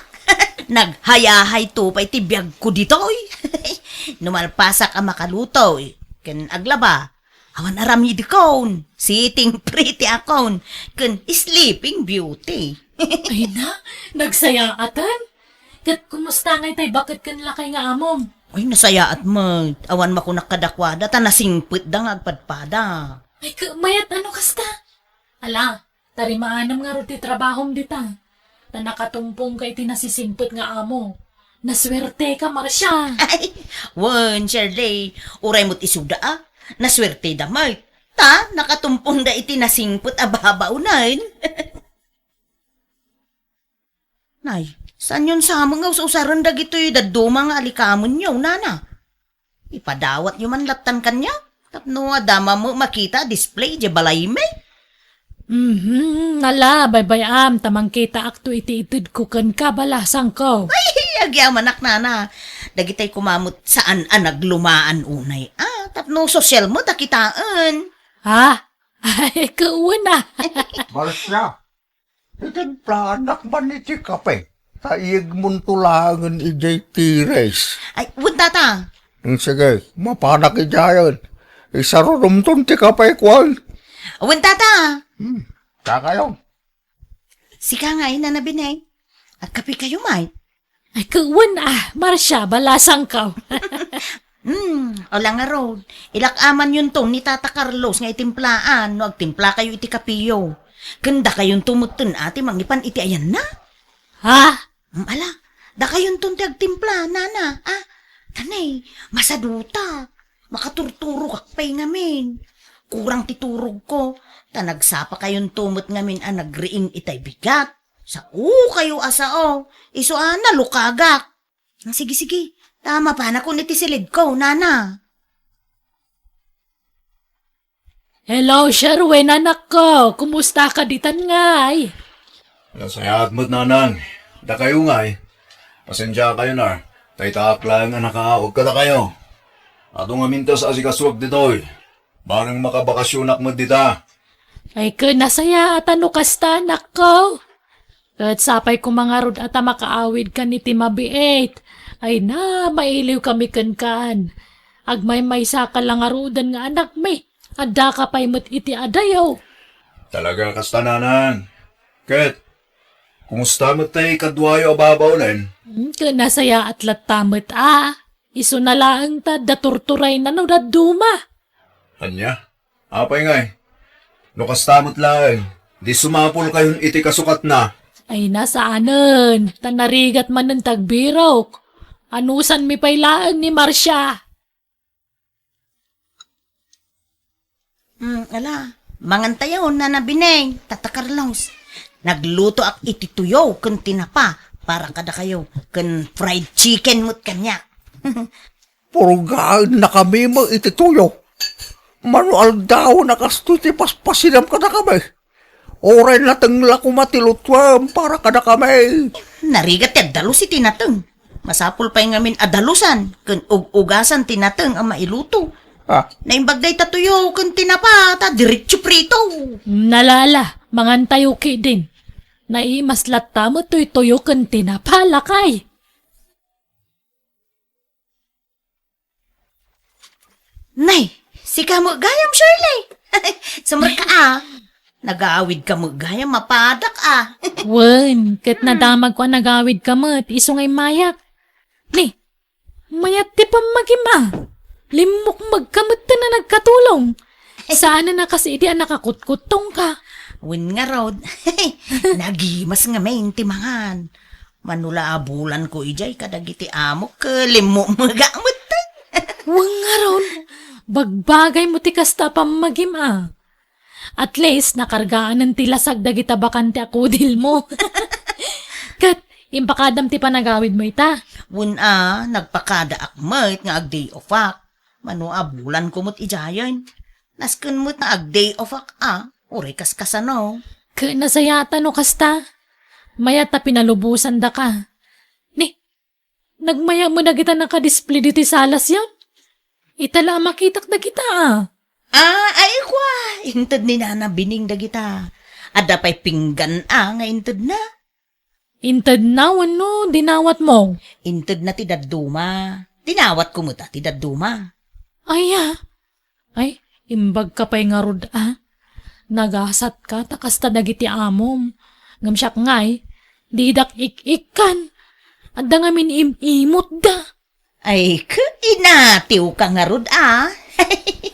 Naghayahayto pay ti biagko ditoy. No malpasak a makaluto ken aglaba, awan aramidekon. Sitting pretty akon ken sleeping beauty. Ay na, nagsayaatan. Ket kumusta ngay tay baket ken lakay nga amom? Ay, nasayaat met. Awan makunak kadakuada, ta nasingpetda nga agpadpada. Ay, ket mayat ano kasta? Ala, tarimaanam ngarud ti trabahom dita. Ta nakatumpong ka iti nasisingpet nga amo. Nasuerte ka, Marcia. Ay, wen, Shirley, uray met isuda a. Nasuerte da met. Ta, nakatumpong da iti nasingpet a babaonen. Nay, saanyon sa met nga us-usaren dagitoy dadduma nga alikamenyo, nana? Ipadawatyo man lattan kaniak, tapno adda met makita a display idiay balaymi. Mhm, ala, baybay-am, ta mangkitaakto iti itedko kenka, balasangko. Ay, agyamanak, nana. Dagitay koma met saan a naglumaan unay. Ah, tapno sosyal met a kitaen. Ha? Ay, kauna. Marcia, itimplanak man iti kape, ta iyegmonto laengen idiay tires. Ay, wen, tata. Hmm, sige, mapanak idiayen. Isaruromton ti kape, kuan. Wen, tata. Hmm, kakayo. Sika ngay, Nana Binay. Agkape kayo, may. Ay, kawan, ah, Marcia, balasangko. Hmm, ala ngarud. Ilak-amanyon to ni Tata Carlos nga itimplaan no agtimpla kayo iti kapiyo. Ken dakayonto metten a ti mangipan iti ayanna. Ha? Hmm, ala, dakayonton ti agtimpla, nana, ah. Tanay, masaduta. Makaturturogak pay ngamin. Kurang ti turogko. Ta nagsapakayonto met ngamin a nagriing itay bigat. Sao kayo a sao. Isu a nalukagak. Sige, sige. Ta mapanakon iti silidko, nana. Hello, Sherwin, anakko. Kumusta ka ditan ngay? Nasayaat met, nanang. Dakayo ngay. Pasensia kayo na. Daytaak laeng a nakaawag kadakayo. Adu ngamin ti as-asikasuak ditoy. Bareng makabakasyonak met dita. Ay, ken nasayaat a no kasta, anakko. Ket sapay koma ngarud a ta makaawidkan iti mabiit. Ay na, mailiwkami kenkan. Agmaymaysaka la ngaruden nga anakmi. Addaka pay met iti adayo. Talaga kasta, nanang. Ket, kumusta met tay kaduayo a babaonen? Hmm, ken nasayaat latta met a. Isuna laeng ta adda turturayna no dadduma. Ania? Apay ngay? No kasta met laeng, di sumapulkayon iti kasukatna. Ay, na saanen, ta narigat manen ti agbirok. Anusanmi pay laeng ni Marcia. Hmm, ala, mangantayo, Nana Bineng, Tata Carlos. Naglutoak iti tuyo ken tinapa para kadakayo, ken fried chicken met kaniak. Purgaennakami met iti tuyo. Mano aldawen a kastoy ti paspasinam kadakami. Uray nateng la koma ti lutuem para kadakami. Narigat ti agdalus iti nateng. Masapul pay ngamin a dalusan ken ug-ugasan ti nateng a mailuto. Ah. Naimbag dayta tuyo ken tinapa ta diretso prito. Nalala, mangantayo ketdin. Naimas latta met toy tuyo ken tinapa, lakay. Nay, sika met gayam, Shirley. Sumrekka a. Nagawidka met gayam, mapadak a. Wen, ket nadamagko a nagawidka met, isu nga immayak. Ni, mayat ti pammagim a. Limmukmegka metten a nagkatulong. Saanen a kas idi a nakakutkuttongka. Wen ngarud, nagimas ngamin ti mangan. Mano la a bulanko idiay kadagiti amok, ket limmukmegak metten. Wen ngarud, bagbagaymo ti kasta a pammagim a. At least, nakargaanen ti lasag dagita bakante a kudilmo. Ket, impakadam ti panagawidmo ita. Wen a, nagpakadaak met nga ag-day offak. Mano a bulanko met idiayen. Nasken met nga ag-day offak a, uray kaskasano. Ket nasayaat no kasta. Mayat a pinalubosandaka. Ni, nagmayat met dagita nakadisplay ditoy salasyon. Ita la a makitak dagita a. Ah, ay, kwa! Inted ni Nana Bining dagita. Adda pay pinggan a nga intedna. Intedna wenno dinawatmo? Intedna ti dadduma. Dinawatko met a ti dadduma. Aya? Ay, imbagka pay ngarud a. Nagasatka ta kasta dagiti amom. Ngem siak ngay, didak ik-ikkan. Adda ngamin im-imotda. Ay, k-, inatiwka ngarud, a.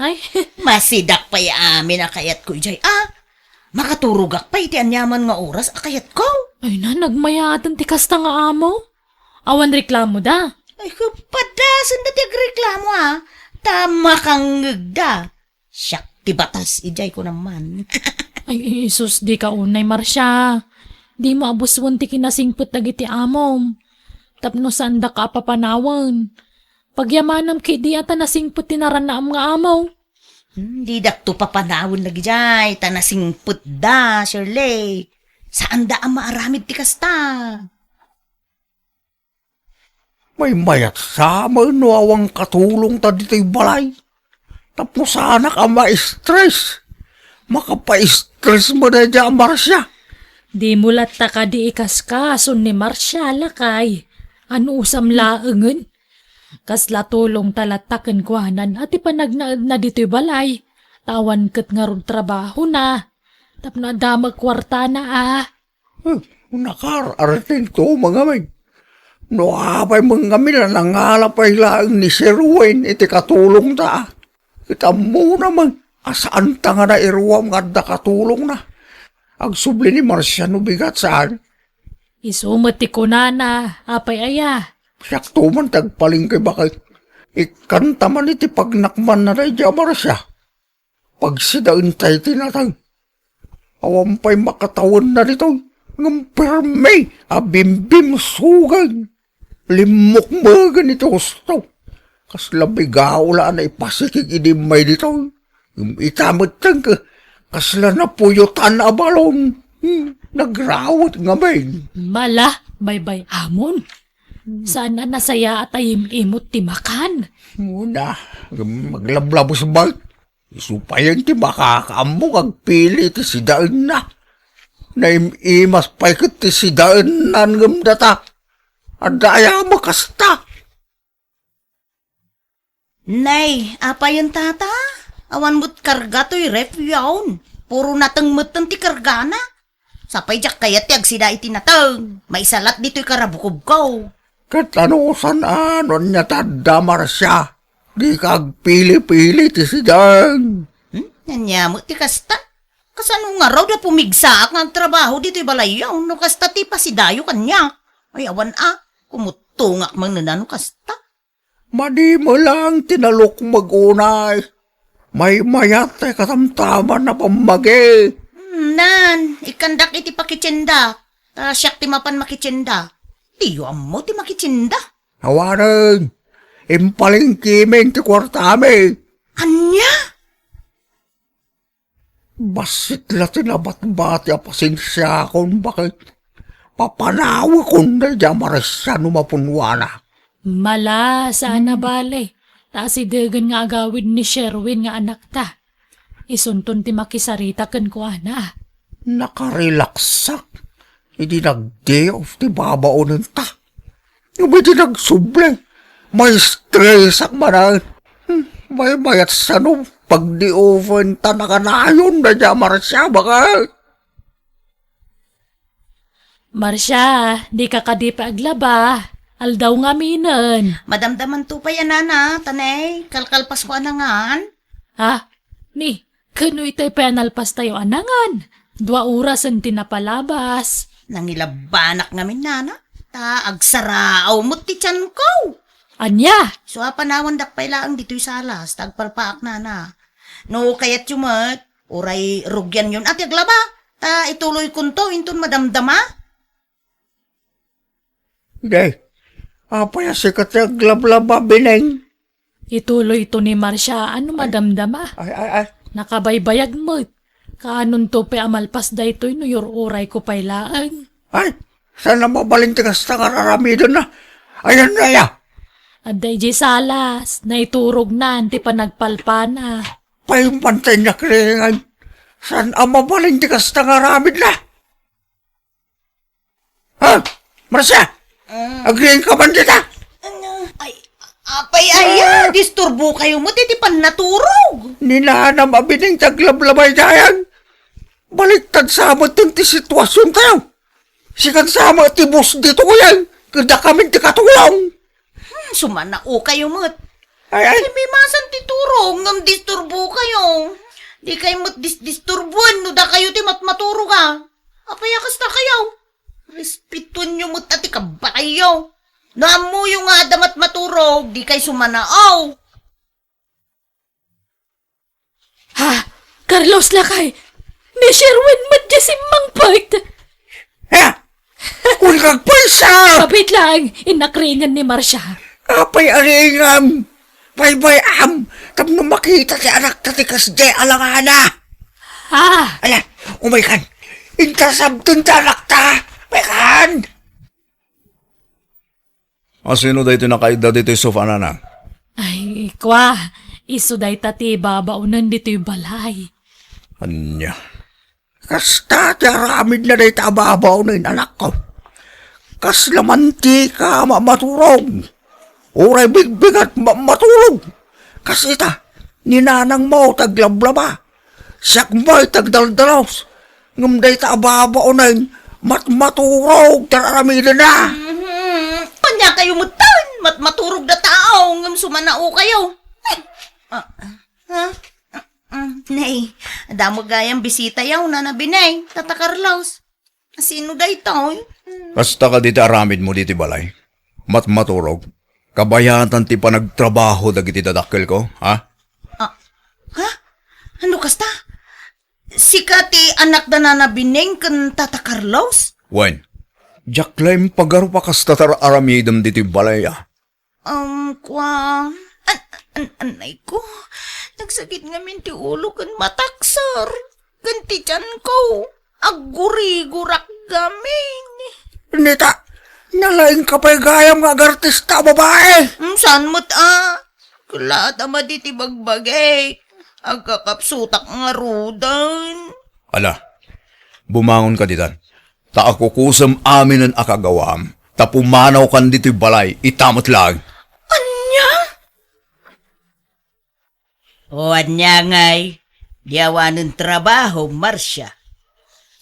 Ay. Masidak pay amin a kayatko idiay, a. Makaturogak pay iti aniaman nga oras a kayatko. Ay na, nagmayaten ti kasta nga amo. Awan reklamoda. Ay, k-, padasen da ti agreklamo, a. Ta makangngegda. Siak ti batas, idiay ko naman. Ay, Jesus, dika unay, Marcia. Dimo abusuen ti kinasingpet dagiti amom. Tapno saandaka a papanawen. Pagyamanam ketdi a ta nasingpet ti naranaam nga amo. Hmm, didakto papanawen dagidiay, ta nasingpetda, Shirley. Saanda a maaramid ti kasta. Maymayatsa met no awan katulongta ditoy balay. Tapno saanak a ma-stress. Makapa-stress met daydiay a Marcia. Dimo latta kadi ikaskason ni Marcia, lakay. Anusam laengen? Kasla tulongta latta kenkuanan a ti panagnaedna ditoy balay. Ta awan ket ngarud trabahona. Tapno adda met kuartana, a. Hmm, nakar-artento met ngamin. No apay met ngamin a nangala pay laeng ni Sherwin iti katulongta, a. Ket ammona met a saanta nga nairuam nga adda katulongna. Agsubli ni Marcia no bigat, saan? Isu met ti kunana, apay aya? Siakto man ti agpalengke, baket. Ikkanta man iti pagnakmanna daydiay a Marcia. Pagsidaenta iti nateng. Awan pay makatawenna ditoy, ngem permi a bimbimsugen. Limmukmegen iti husto. Kasla bigao la a naipasikig idi immay ditoy. Ngem ita metten, kasla napuyotan a balon. Hmm, nagrawet ngamin. Mala, baybay-amon. Saan a nasayaat a yim-imot ti makan? Muna, ngem aglablabos met. Isu payen ti makakaammo nga agpili ti sidaenna. Naim-imas pay ket ti sidaenna ngem data. Adda aya a makasta? Nay, apayen tata? Awan met karga toy ref yaon. Puro nateng metten ti kargana. Sapay diak kayat ti agsida iti nateng. Maisalat ditoy karabukobko. Ket anusan a no ania ti adda, Marcia? Dika agpili-pili ti sidaen. Hmm? Ania met ti kasta? Kasano ngarud a pumigsaak nga agtrabaho ditoy balayyo no kasta ti pasidayo kaniak? Ay, awan a, kumuttongak manen a no kasta. Madi met laeng ti nalukmeg unay. Maymayat ti katamtaman a pammagi. Hmm, nan, ikkandak iti pakitienda. Ta siak ti mapan makitienda. Diyo ammo ti makitienda. Awanen, impalengkemin ti kuartami. Ania? Bassit la ti nabatbati a pasensiakon, baket papanawekon daydiay a Marcia no mapunwana. Mala, saan a bale. Ta asidegen nga agawid ni Sherwin nga anakta. Isunton ti makisarita kenkuana. Nakarelaksak idi nag-day off ti babaonenta. Ngem idi nagsubli, maistresak manen. Hmm, maymayat sano pagdi-offen ta nakanayon daydiay a Marcia, baket. Marcia, dika kadi pay aglaba. Aldaw ngaminen. Madamdamanto pay a nana, ta nay, kalkalpasko a nangan. Ha? Ni, kano itay pay a nalpastayo a nangan? Dua orasen ti napalabas. Nangilabanak ngamin, nana, ta agsaraaw met ti tianko. Ania? Isu a panawandak pay laeng ditoy salas, ta agpalpaak, nana. No kayatyo met, uray rugianyon a ti aglaba, ta ituloykonto inton madamdama. Day, apay a sika ti aglablaba, Bineng? Ituloyto ni Marcia no madamdama. Ay, ay, ay. Nakabaybayag met. Kaanonto pay a malpas daytoy no yur-urayko pay laeng. Ay, saan a mabalin ti kasta nga ar-aramidenna? Ayan na ya. Adda idiay salas, naiturognan ti panagpalpana. Pay, pantay nakringan. Saan a mabalin ti kasta nga aramidna? Ha? Marcia? Ah. Agriingka man dita? Ano? Ay, apay aya, disturbokayo met iti pannaturog. Ni nanam a Bineng ti aglablabay daydiay. Baliktad sa met ti situasiontayo. Sikan sa met ti boss ditoy. Ket dakamin ti katulong. Hmm, sumanaokayo met. Ay, ay. Ay, mimasan ti turog, ngem disturbokayo. Dikay met dis-, disturboen no dakayo ti matmaturog, a. Apay a kasta kayo? Respetuenyo met a ti kabalayyo. No ammoyo nga adda matmaturog, dikay sumanao. Ha? Carlos lakay, ni Sherwin met diay simmangpet. Ha? Kun kagpaysa! Kapit lang, inakringen ni Marcia. Apay a riingam? Baybay-am, tapno makita ti anakta ti kasdiay a langana. Ha? Ala, umaykan. Inta sabten ti anakta. Umaykan. A, sino daytoy nakaidda ditoy sofa, nanang? Ay, kua, isu dayta ti babaonen ditoy balay. Ania? Kasta ti aramidna dayta a babaonen, anakko. Kasla mantika a mamaturog. Uray bigbigat ma-, maturog. Kas ita, ni nanangmo ti aglablaba. Siak met ti agdaldalus. Ngem dayta a babaonen, matmaturog ti ar-aramidenna. Mhm. Ania kayo metten? Matmaturog da tao, ngem sumanaokayo. Ah, ah, ah, ah, nay, adda met gayam bisitayo, Nana Bineng, Tata Carlos. Sino daytoy? Kasta kadi ti aramidmo ditoy balay? Matmaturog? Kabayatan ti panagtrabaho dagiti dadakkelko, ha? Ah, ha? Ano kasta? Sika ti anak da Nana Bineng ken Tata Carlos? Wen, diak la impagarup a kasta ti ar-aramidem ditoy balay, a. Um, kua, an-, an-, anay ko, nagsakit ngamin ti ulo ken matak, sir. Ken ti tiyan ko, aggurigurak gamin. Nita, nalaing ka pay gayam nga agartista a babae. Mm, saan met a? Kelaat a madi ti bagbagik. Agkakapsutak ngaruden. Ala, bumangon ka ditan. Ta akukusem aminen a kagawam, ta pumanawkan ditoy balay, ita met laeng. Ania? O ania ngay, di awanen trabaho, Marcia?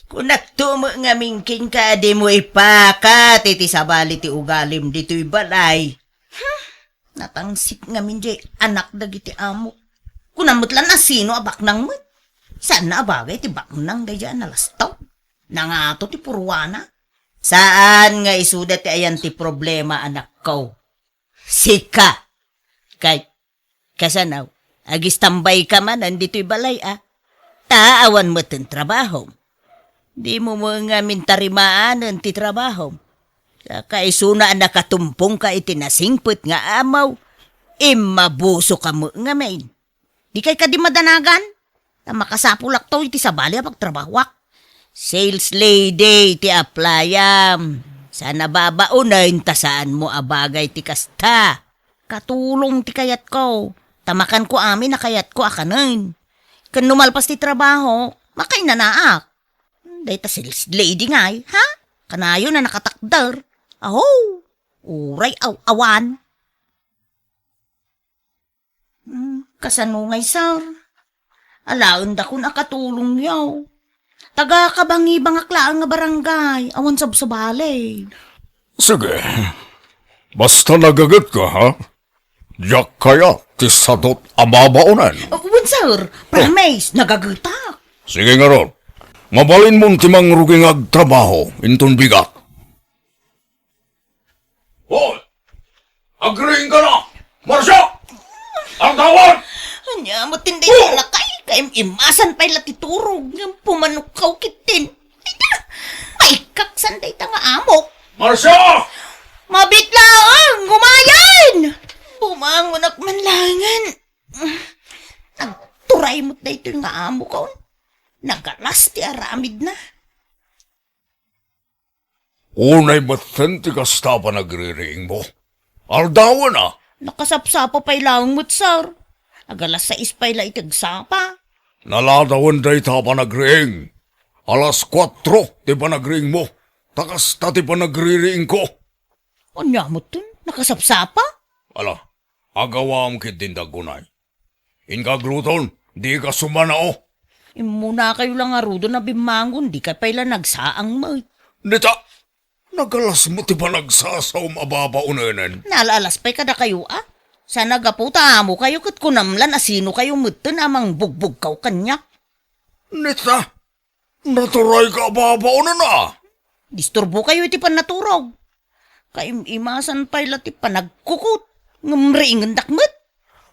Kunakto met ngamin kenka a dimo ipakat iti sabali ti ugalim ditoy balay. Hmm, natangsit ngamin jay anak dagiti amok. Kunam met la a sino a baknang met. Saanna a bagay ti baknang dayjay a nalastaw. Nangato ti purwana. Saan nga isuda ti ayan ti problema, anakko. Sika. Kay, kasano, agistambayka manen ditoy balay a? Ta awan metten trabahom. Dimo met ngamin tarimaanen ti trabahom. Saka isuna a nakatumpongka iti nasingpet nga amaw, immabusoka met ngamin. Dikay kadi madanagan? Ta makasapulakto iti sabali a pagtrabahoak. Sales lady ti aplayam. Saan a babaonen ta saanmo a bagay ti kasta. Katulong ti kayatko. Ta makanko amin a kayatko a kanen. Ken no malpas ti trabaho, makainanaak. Dayta sales lady ngay, ha? Kanayon a nakatakder. Aho, uray aw-awan. Hmm, kasano ngay, sir? Alaendakon a katulongyo. Taga kabangibangak laeng nga barangay, awan sabsabali. Sige. Basta nagagetka, ha? Diak kayat ti sadot a babaonen. Uh, wen, sir. Promise, nagagetak. Sige ngarud. Mabalinmon ti mangrugi nga agtrabaho inton bigat. Hoy! Agriingka na! Marcia! Aldawan! Ania met ti dayta lakay, kaim-imasan pay la ti turog, ngem pumanokkaw ketdin. Ay, da! Maikaksan dayta nga amok. Marcia! Mabit laeng, gumayen! Bumangonak man laengen. Nagturay met daytoy nga amokon. Nagalas ti aramidna. Unay metten ti kasta a panagririingmo. Aldawen a. Nakasapsapa pay laeng met, sir. Agalas sais pay la iti agsapa. Naladawen dayta a panagriing. Alas kuatro ti panagriingmo. Ta kasta ti panagririingko. Ania metten? Nakasapsapa? Ala, agawam ketdin daggunay. Inka agluton, dika sumanao. Immunakayo la ngaruden a bimmangon, dikay pay la nagsaang met. Dita, Nagalas met ti panagsasaom a babaonenen. Naal-alas pay kadakayo, a? Sa nagapu ta amokayo ket kunam lan a sinokayo metten a mangbugbugkaw kaniak. Nita, naturayka a babaonen, a? Disturbokayo iti pannaturog. Kaim-imasan pay la ti panagkukot, ngem riingendak met.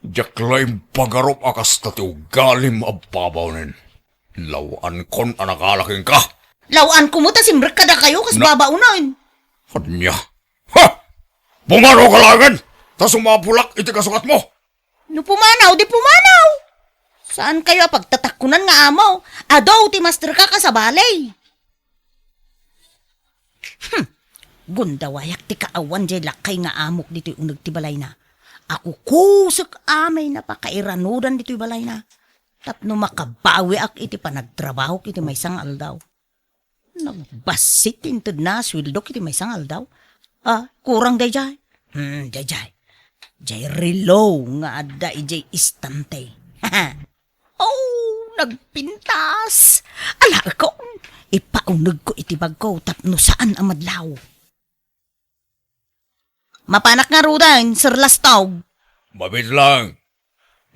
Diak la impagarup a kasta ti ugalim a babaonen. Lawankon a nakala kenka. Lawanko met a simrek kadakayo kas Na- babaonen. Ania? Ha! Pumanaw ka laengen! Ta sumapulak iti kasukatmo! No pumanaw, di pumanaw! Saankayo a pagtatakkunan nga amo. Adu ti masterka kas sabali. Hmm. Gundawayak ti kaawan jay lakkay nga amok ditoy uneg ti balayna. Akukusek amay na pakairanudan ditoy balayna. Tapno makabawiak iti panagtrabahok iti maysa nga aldaw. Nagbassit ti intedna a sueldok iti maysa nga aldaw. Ah, kurang dayjay. Hmm, dayjay. Jay relo nga adda idiay istante. Oh, nagpintas! Alaekon, ipaunegko iti bagko tapno saan a madlaw. Mapanak ngaruden, Sir Lastog. Mabiit lang.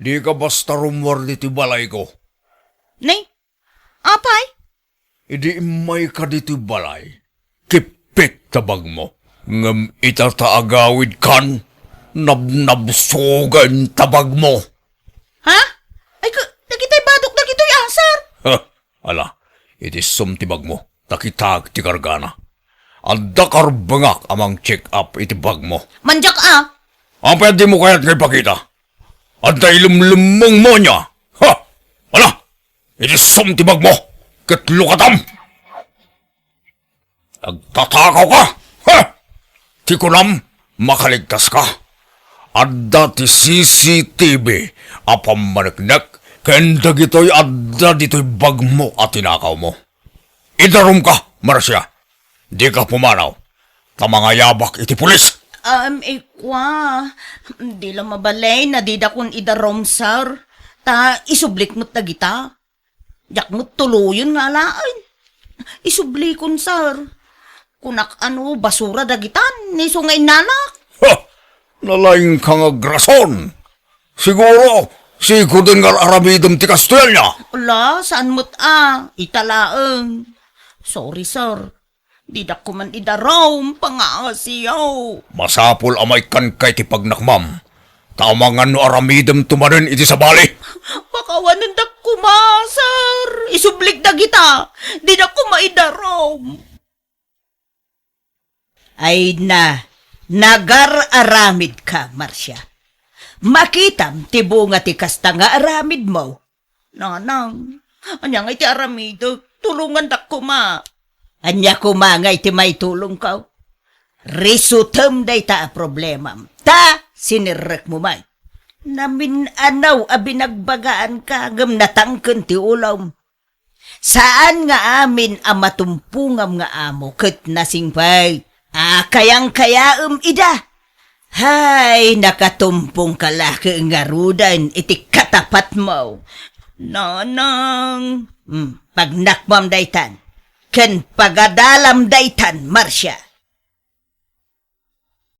Dika basta rummuar ditoy balayko. Ni? Apay? Idi immayka ditoy balay, kippit ta bagmo. Ngem ita ta agawidkan, nabnabsugen ta bagmo. Ha? Ay, ka, dagitay badok dagitoy, ah, sir. Ha? Ala, iti sum ti bagmo, ta kitak ti kargana. Adda karbengak a mang-check up iti bagmo. Mandiak, ah. Apay a dimo kayat nga ipakita? Adda ilemlemmengmo ania? Ha? Ala, iti sum ti bagmo, ket lukatam. Agtatakaw ka? Ha? Ti kunam, makaligtas ka. Adda ti C C T V a pammaneknek ken dagitoy adda ditoy bagmo a tinakawmo. Idarum ka, Marcia. Dika pumanaw, ta mangayabak iti pulis. Um, ikwa, di la mabalin a didakon idarum, sir. Ta isublik met dagita. Diak met tuloyen nga alaen. Isublikon, sir. Kunak a no basura dagitan, isu nga innanak. Ha! Nalaingka nga agrason. Siguro, sikoden nga aramidem ti kastoy ania? Ala, saan met a. Ita laeng. Sorry, sir. Didak koman idarum, pangaasiyo. Masapul a maikkanka iti pagnakmam, ta amangan no aramidemto manen iti sabali. Pakawanendak koma, sir. Isublik dagita. Didak koma idarum. Ay na, nagar-aramidka, Marcia. Makitam ti bunga ti kasta nga aramidmo. Nanang, ania ngay ti aramidek? Tulongandak koma. Ania koma ngay ti maitulongko? Risutem dayta a problemam, ta sinerrekmo met. Namin-anaw a binagbagaanka ngem natangken ti ulom. Saan nga amin a matumpongam nga amo ket nasingpet a kayangkayaem ida. Hay, nakatumpongka laeng ngaruden iti katapatmo. Nanang, hmm, pagnakmam daytan, ken pagadalam daytan, Marcia.